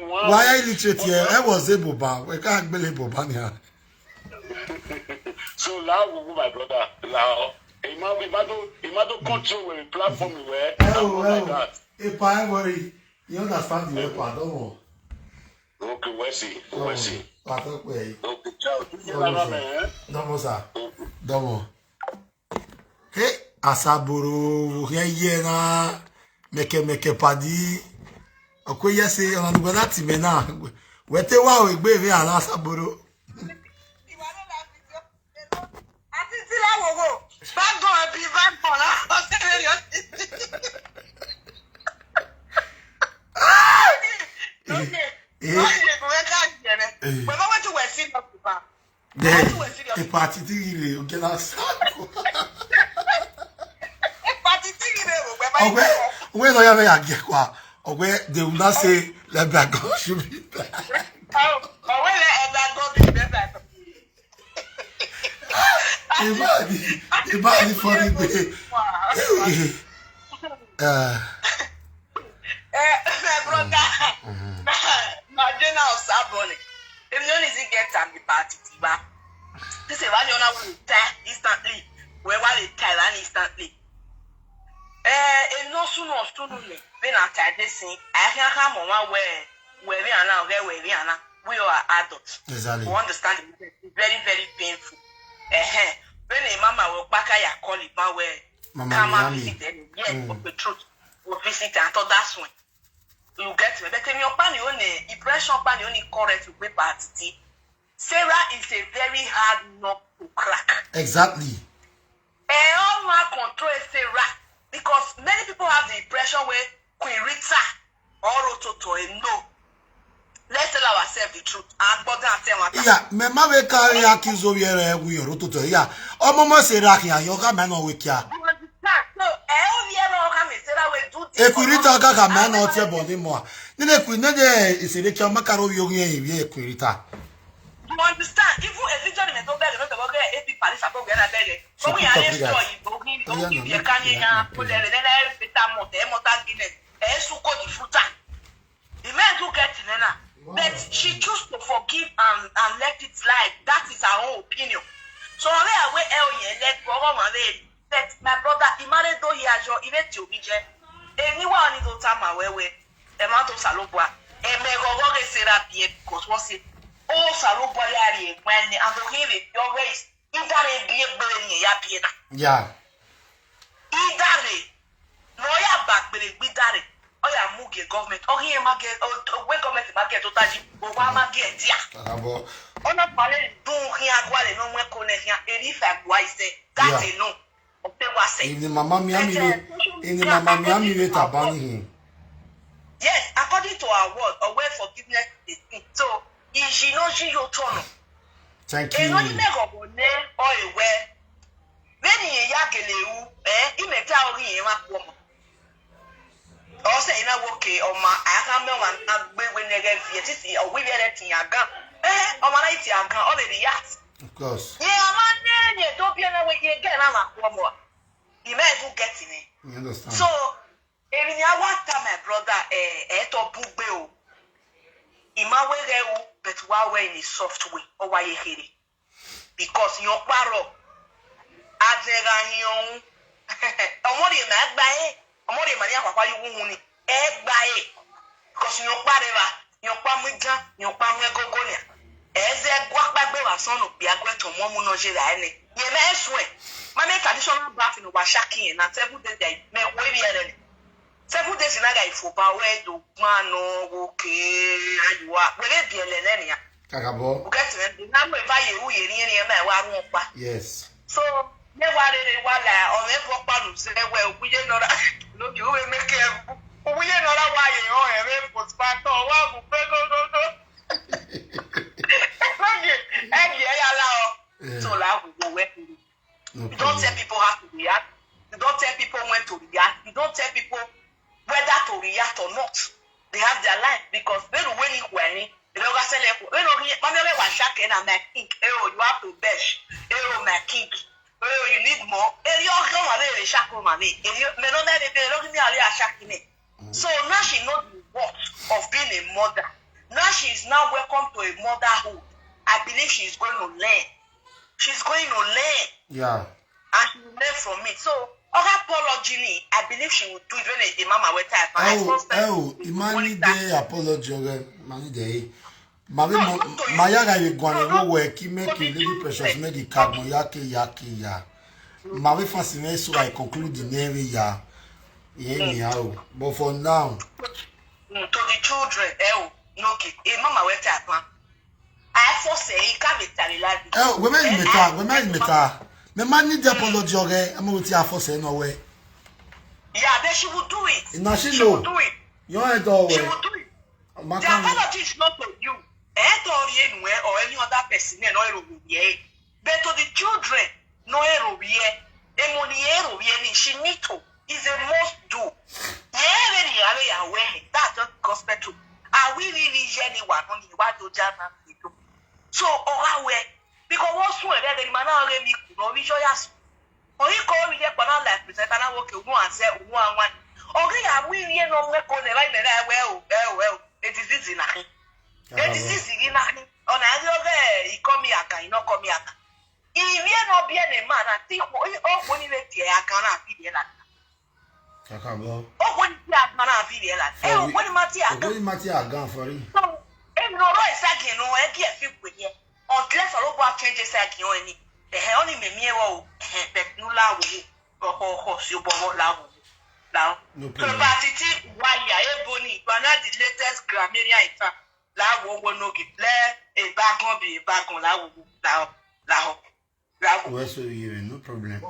Why illiterate here? I was able ba. We can't believe Bobania. So la wo my brother la. Imado imado control we platform we. Oh well. Epa e worry. You understand the helper, don't worry. Okay, we see. We see. Don't worry. Okay, ciao. You know what I mean? Don't worry, sir. Don't worry. Hey, Asaboro, here, here, na. Make, make, paddy. Okay, yes, eh, on the weather, team, na. Wete wa we gbe ve ala Asaboro. Àti tí láwòwò bá gan ẹbí bá gan láwọn sẹ́lẹ̀ yọ sí. Lóye lóye kò fẹ́ ká jẹrẹ pẹ̀lú owó tí wẹ̀ sí lọ kò bá. Then, hepatitis re, okay, na sako. Hepatitis re o gbẹ báyìí. Okay, we no ya me ya get kwa. Okay, they will not say let that go should be. Ọ̀wé lẹ ẹ̀dá gọ́ọ̀dù ìgbẹ́ta. Ibadi, ibadi funny day. Uh, Eh, my brother, na Jena of Saboni. If you only get am about it, ba. This is why you know we tie instantly. We why we tie instantly. Eh, if no soon or soon, we na tie this thing. I can't come on one way. Where we are now, where we are now. We are adults. Exactly. We understand the message. It's very, very painful. Eh, when a mama will pack her call it my way. Mama Come and Miami. Visit them. Yes, Mm. of the truth. We visit and so that's when you get me. But in your pan, you only impression pan, you only correct with paper. Sarah is a very hard nut to crack. Exactly. Eh, all my control is Sarah because many people have the impression where Queen Rita or Rototo, eh, no. Let's tell ourselves the truth. And but then I tell my Yeah, me ma we carry accuse over here we ro to to. Yeah. Omo mo se ra ki ayo ka me no we kia. You understand? So, eh, all the other come and say that we do this. E ku ri ta ka ka me no tie bo ni mo. Ni ne ku ne de isere kia ma karo yo yen ye ku ri ta. You understand? Even a picture me don't beg, not about get A P Paris, about get a beg. So we are People copy that. Story, but we Oh, yeah, don't give no, you no, can yeah, ya no, put yeah. There, then I put that mot, eh, mot Guinness. Eh, so called the footer. The men do get in there. But she choose to forgive and, and let it slide. That is her own opinion. So I will hell yeah, let go on my way. But my brother, he married though he has your event to me, Jen. Anyone need to tell my way way. Ẹ má tó Sàlóbùà. Ẹ mẹ gọgọ rẹ ṣe ra bìẹ because wọn ṣe ó Sàlóbùà yà rí ẹgbẹ ẹni àbòrí rẹ yọ rẹ ìdáre bìẹ gbére ni ẹyà bìẹ náà. Yeah. Ìdáre lọ́ọ̀yà bá gbére gbídáre ọ̀yà mú gẹ̀ gọ́ọ̀mẹ̀ntì ọ̀hìn ẹ̀ má gẹ̀ ọ̀gbẹ́ gọ́ọ̀mẹ̀ntì má gẹ̀ tó tají owó á má gẹ̀ díà. Abo. Ọ̀nà pàlẹ́ dùn hìn agbálẹ̀ ní ọmọ ẹ̀kọ́ náà hìn èrì ìfẹ́ àgbà ìṣe dáàtì nù ọ̀pẹ́ wá sẹ̀. If the mama Miami we, if the mama Miami we tabani him. Yes, according to our word, ọ̀wẹ́ forgiveness is the thing. So ìṣìnà ṣì yóò tọ̀nà. Thank Èyí ló ní you. mẹ́gàn bò ní ọ̀ ìwẹ́. Bẹ́ẹ̀ni ìyá gèlè wu ẹ́ ìmẹ̀ta orí yẹn wá pọ̀ mọ́. Ọ̀sẹ̀ iná wo kè ọmọ àyàká mẹ́wàá ná gbégbé nẹ́gẹ́ fi ẹ̀ títí ọ̀wé yẹn rẹ̀ tìyàn gan. Ẹ́ ọmọ náà tìyàn gan ọ̀ lè rí yàtì. Of course. Yẹn ọmọ ní ẹ̀yẹ tó bí ẹ̀rọ wẹ̀ yẹn gẹ̀ náà wà pọ̀ mọ́. Ìmẹ̀ ẹ̀dùn gẹ̀tì ni. You understand? So èmi ni a wá ta my brother ẹ̀ ẹ̀ tọ́ bú gbé o. Ìmáwé rẹ̀ o but wá wẹ̀ in a soft way ọ̀ wáyé kéré. Because yan kpárọ̀ adẹ̀ra yan ọ̀hún ọmọdé mà gba ẹ̀ ọmọdé mà ní àpapọ̀ yìí wúhun ni ẹ̀ gba ẹ̀ because yan kpárẹ̀ wa yan kpá mú gán yan kpá mú ẹgógó ni ẹ̀ zẹ́ gbọ́ apá gbé wá sọ́nù bí agbẹ́ tó mọ́ mú náà ṣe rà ẹ̀ ni yẹn mẹ́ ẹ̀ sùn ẹ̀ má mẹ́ traditional bath ni wà ṣákì yẹn na seven days ẹ̀ mẹ́ wọ́ ibi ẹ̀ rẹ̀ ni seven days náà gà ìfòbá wẹ́ ẹ̀ dò gbọ́n àná wò kéé ayò wa wẹ́rẹ́ bí ẹ̀ lẹ̀ lẹ́nìyà. Kakabo. Ukẹtìrẹ nánú ìfàyè ìwúyè ní ẹni ẹ máa wá rún ọpa. Yes. So mẹ́wàá rere wà là ọ̀rẹ́ fọ́ pàlù sẹ́wẹ̀ òkúyé nọra lókè òwe mẹ́kẹ́ ẹ̀rú òkúyé nọra wà yè hàn ẹ̀rẹ́ postpartum wà mú pé gógógó. Lókè ẹ̀dì ẹ̀ yà lá ọ. Yeah. So là á wò wẹ́ kiri. No You don't tell problem. People how to react. You don't tell people when to react. You don't tell people whether to react or not. They have their life because they don't win it when they don't sell it. They don't get money. They want shock and I'm like, "King, eh, oh, you have to bash. Eh, oh, my king. Eh, oh, you need more." Eh, you all come and they shock on me. Eh, you may not let it be. Don't give me a little shock in it. So now she knows the worth of being a mother. Now she is now welcome to a motherhood. I believe she is going to learn. She's going to learn. Yeah. And she will learn from it. So Oga apology ni, I believe she will do it when the mama wey type. I Oh, first time oh, Imani de apology, okay. Imani de. Mami No, mo, not to you. Maya ga ye gwane No, no. wo we ki me For ki the Lady Precious children. Me ki kagmo ya ke ya ke ya. Mami fancy me so I conclude the name ya. Ye mi ya o. But for now, Mm, to the children, eh, oh, no, okay. Eh, mama wey type. I force e ka me tari la. Eh, we me Eh, meta, eh, we me eh, meta. Me man need the apology, okay. I'm going to force no way. Yeah, but she will do it. Na she She know. will do it. Your head all She way. will do it. The Maka apology is not for you. Eh, to you, eh, or any other person, eh, no, eh, yeah. But to the children, no, eh, yeah. Eh, money, eh, yeah, ni she need to. Is a must do. Yeah, very, yeah, yeah, where. That's just gospel too. Are we really any one on the what do jam and do? So, or how where? Because what's one, eh, very man, eh, mi, no, we joyous. Oyi ko wi ye kpana life presenter na woke unu anse unu anwan. Oge ya wi ye no me ko ne bai me na we o, we o, we o. E disease na ni. E disease ni na ni. Ona ri oge e ko mi aka, e no ko mi aka. I ye no bi e ne ma na ti ko, o ko ni le ti e aka na fi de la. Kaka bo. O ko ni ti aka na fi de la. E o ko ni ma ti aka. O ko ni ma ti aka for you. So, e no ro e sa ge no, e ki e fi gbe ye. Unless Olobo change e sa ge o ni. Eh, eh, only me me wo. Eh, but no la wo. Ho, ho, ho, si o bo wo la wo. La. No problem. Property ti wire, e bo ni, but na the latest grammarian in fact. La wo wo no gi. Le, e bagon bi, e bagon la wo wo. La ho, la ho, la ho. Well, so you no problem.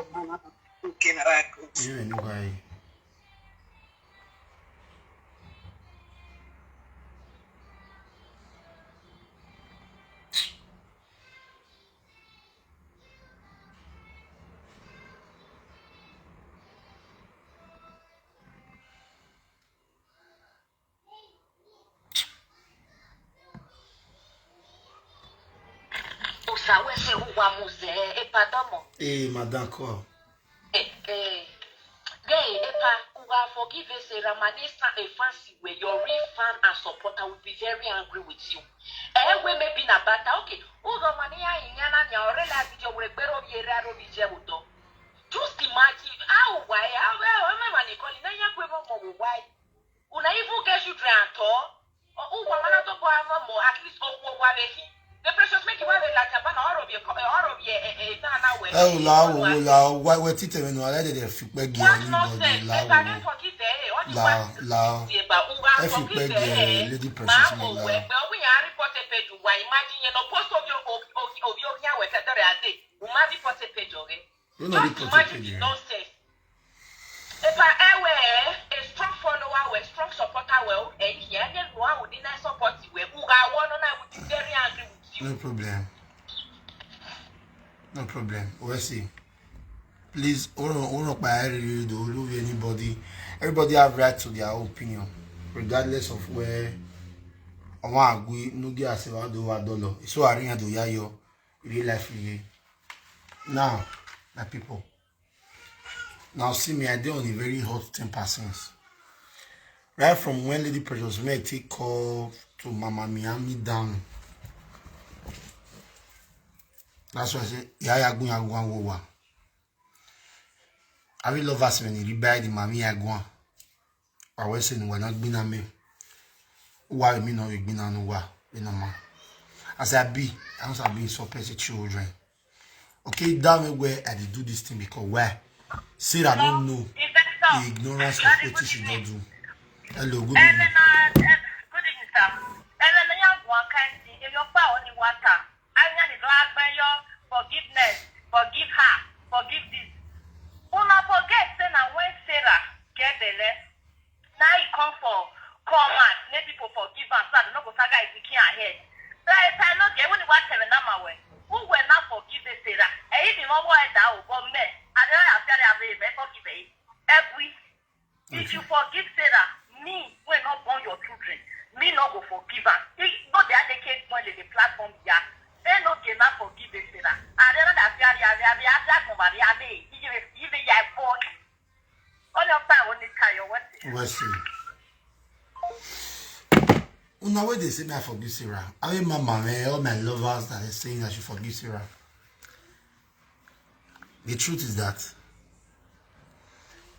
Okay, na right. You no why. Osa we se uwa muze, e pardon mo. Eh, madam, call. Eh, eh. Gay, epa, uga forgive e se Ramani sa e fancy we your real fan and supporter will be very angry with you. Eh, we may be na bata, okay. Uga mani ya inyana nya orela video we gbero bi era ro bi je udo. Just imagine how why how where am I money calling na ya kwe mo mo why. Una even get children at all. Uwa mana to go have more at least okwo wa be he. The precious make wa be la taba na oro bi e ko oro bi e e na na we. Eh, la wo, la wo, wa we tite me no ala de de fi pe gi anybody, la wo. Forgive eh, only La, what la. Ti e ba uwa Ẹ fi forgive pẹ́ gẹ̀ eh. Lady Precious Ma mi o la. We pe ogun ya report e page wa imagine ye no post obi obi obi obi ya we te dore ade. U ma report e page ore. You know Just report e imagine page the eh. Nonsense. Epa ewe, a strong follower, we strong supporter, we eh here ne no a udi na support we. Uga wo no na udi very angry with you. No problem. No problem. We'll see. Please, oro oro pa eri do love anybody. Everybody have right to their own opinion, regardless of where. Ọmọ agui nugi asewa do wa dolo. So ariyan do ya yo. Real life here. Now, my people. Now see me, I dey on a very hot temper since. Right from when Lady Precious Meg take call to Mama Miami down. That's why I say, yeah, yeah, go, yeah, go, go, go. I will love us when you buy the Mami, yeah, go. I will say, no, we're not going to me. Why me no, you been on why? You know, man. As I be, I also be so petty children. Okay, that way where I dey do this thing because why? Sarah don't know the ignorance of what she don't do. Hello, good evening. Good evening, sir. Ellen, you have one kind thing. If your power only water, I need to ask for your forgiveness, forgive her, forgive this. Una forget say na when Sarah get belle, na e come for come out, make people forgive am, so that no go saga his pikin ahead. So if I no get when what tell na my way, who will not forgive Sarah? And if you want what that will go me, I don't have to have a forgive it. Every if you forgive Sarah, me will not born your children. Me no go forgive her. If no the other case when the platform ya, they no get not forgive Sarah. I don't know that I have to have a somebody. I mean, even if even ya boy. All your time only tell you what. We'll see. Una wey dey say me I forgive Sarah. I mean, mama, man, all my lovers that are saying I should forgive Sarah. The truth is that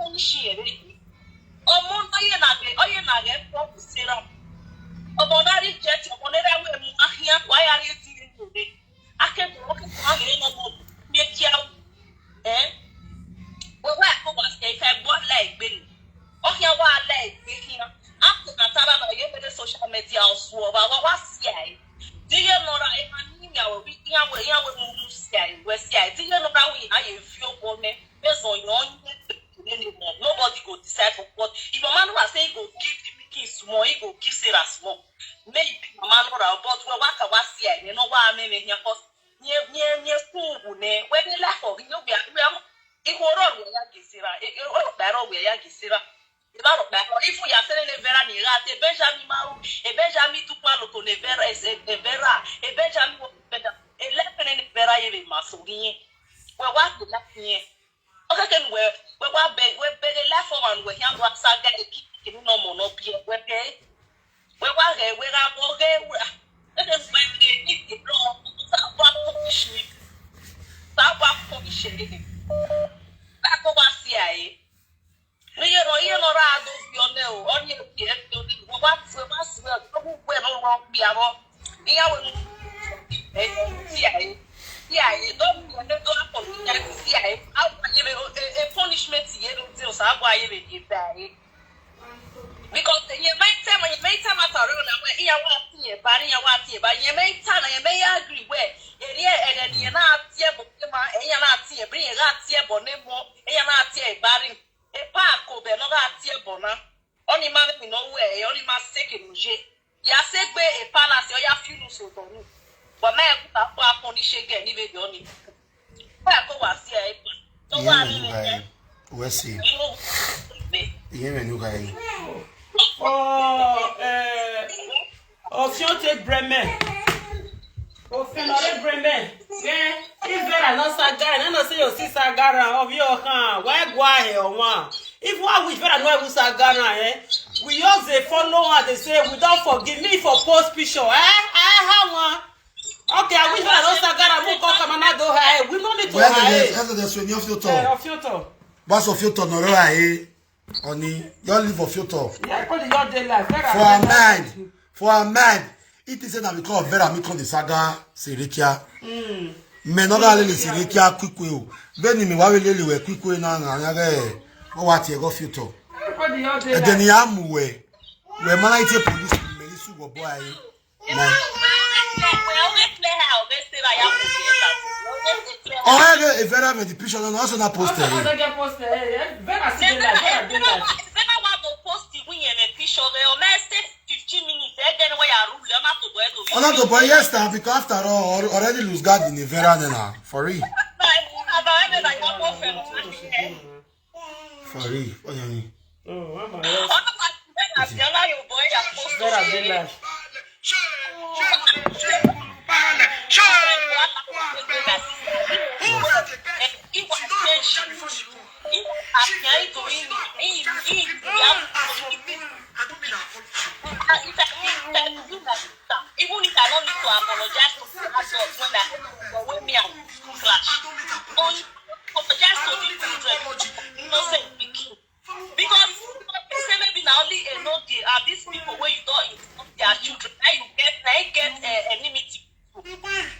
punish here. Ọmọ onye na-agụ, onye na-agụ ebe ọ bụ Sarah. Ọmọ na-arị jet, ọmọ na-ere awa emu ahịa, wa ya rị eti ego re. Akegoro ke kwa ga eno mo me kia. Eh? We wa ko wa se fe gbo la egbe ni. O kia wa la egbe kia. Aku na tara na ye mere social media osu o ba wa wa si ai. Di ye no ra e ma ni ya we wi ya we ya we mu mu si ai. We si ai. Di ye no ra wi a ye fi o bo me. Be so yo ni ni ni mo. Nobody go decide for what. If a man wa say he go give the pikin small, he go give Sarah small. Maybe mama no ra, but we wa ka wa si ai. Me no wa me me here cause nye nye nye school ne we ni la ko yo bi a we am. Ihu oro we ya gisira. E oro ba ro we ya gisira. E ba ro ba ro. Ifu ya sere ne vera ni ra te Benjamin maru. E Benjamin tu kwa lo ko ne vera e se e vera. E Benjamin wo Benjamin. E le pene ne vera ye be maso yin. We wa ti la yin. Okay, can we we wa be we be the left for one we ya wa saga e ki ki no mo no bi we be. We wa ge we ga go ge we. Eke we ge ni ki lo. Sa wa punish me. Sa wa punish me. Sa ko wa si ai. Ni ye no ye no ra do fi o ne o. O ni ki e do ni. We wa we wa si we o. We no ro bi a ro. Iya we. Eh, si ai. Si ai. Do mi ne do a ko ni si ai. A wa ye be o e punishment ye do ti o sa wa ye be ye ba ye. Because ye mai ta ma ye mai ta ma ta ro na we iya wa ti ye ba ni ya wa ti ye ba ye mai ta na ye mai agree we. Ye ri e de ni na ti ye bo ma e ya na ti ye bi ye ga ti ye bo ne mo e ya na ti ye ba ri. E pa ko be no ga ti ye bo na. Oni ma mi no we e oni ma se ke mu je. Ya se gbe e palace o ya fi nu so to nu. Wa me ku ta pa ko ni se ge ni be do ni. Wa ko wa si e pa. To wa ni me. We see. Iye me nu ga yi. Oh, eh, Ofiote Bremen. Ofiote Bremen. Yeah, if Vera no Sagara, no, no say you see Sagara of your hand. Why go ahead on one? If one wish Vera no even Sagara, eh? We just dey follow her, dey say, "We don forgive me for post picture." Eh? Eh, how one? Okay, I wish Vera no Sagara, mo come come and I do her. We no need to Where the hide. Where the Swenny of your Eh, talk? Of your talk. What's of your talk? No, right? Oni, you live of your talk. Yeah, put your day life. Vera For her Sagara. Mind, for her mind, it is na because of Vera me come the saga Serikia. Mm. Me no ga lele Serikia quick way o. Beni mi wa we lele we quick way na nga nga ge. O wa ti e go future. Everybody your day E de ni life. Amu we. We mana ite police me ni su. Bobo ayi. Na. Oh, yeah, yeah, Vera with the picture, no, also na poster. Also na get poster, eh, eh, Vera see the light, Vera dey light. Vera want to post the win and a picture, eh, or may say fifteen minutes, eh, then where you rule, you're not to go to. Oh, not to, but yes, now, because after all, al-, already lose guard in the Vera now. For real. For real. Oh, yeah, yeah. Oh, mama, yes. Vera dey light. Even if I don't need to apologize to the adults when I, but when me and clash, only apologize to the children, innocent pikin. Because, because they say maybe na only a no dey, and these people wey you don insult their children, now you get, now you get, eh, enmity.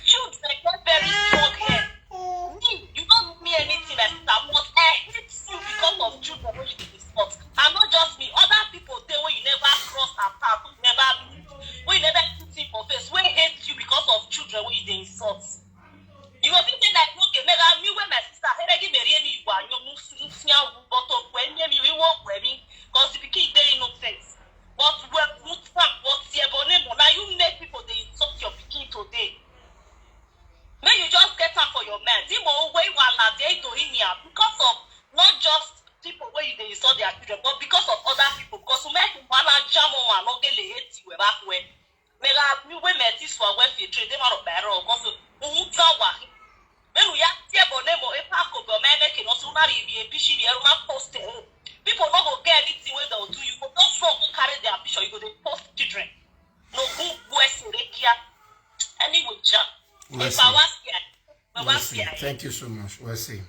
Children get very strong head. Me, you don't mean anything, my sister, but I hate you because of children wey you dey insult. And not just me, other people dey wey you never cross her path, wey you never meet, wey you never see for face, wey hate you because of children wey you dey insult. You go fit say like, okay, make I, me wey my sister, hey, give me really you are, you move, move, but to when me, we won't when me, 'cause the pikin dey innocent. But when, but now you make people dey insult your pikin today. Make you just get am for your mind. Imo wey wala dey to him ya because of not just people wey you dey insult their children, but because of other people. Because you make wala jam on and no get hate you back when. Me la, me wey me this one wey fit trade, they man of my rock. 'Cause who tell wa? When we are here, but name of a park of your man, make it also not be a pishi, the other post. People no go get anything wey they'll do. You go just so go carry their picture. You go dey post children. No, who, who is in Rekia? Anyway, Jack. We'll If see. I was here, I We'll was see. here. Thank you so much. We'll see.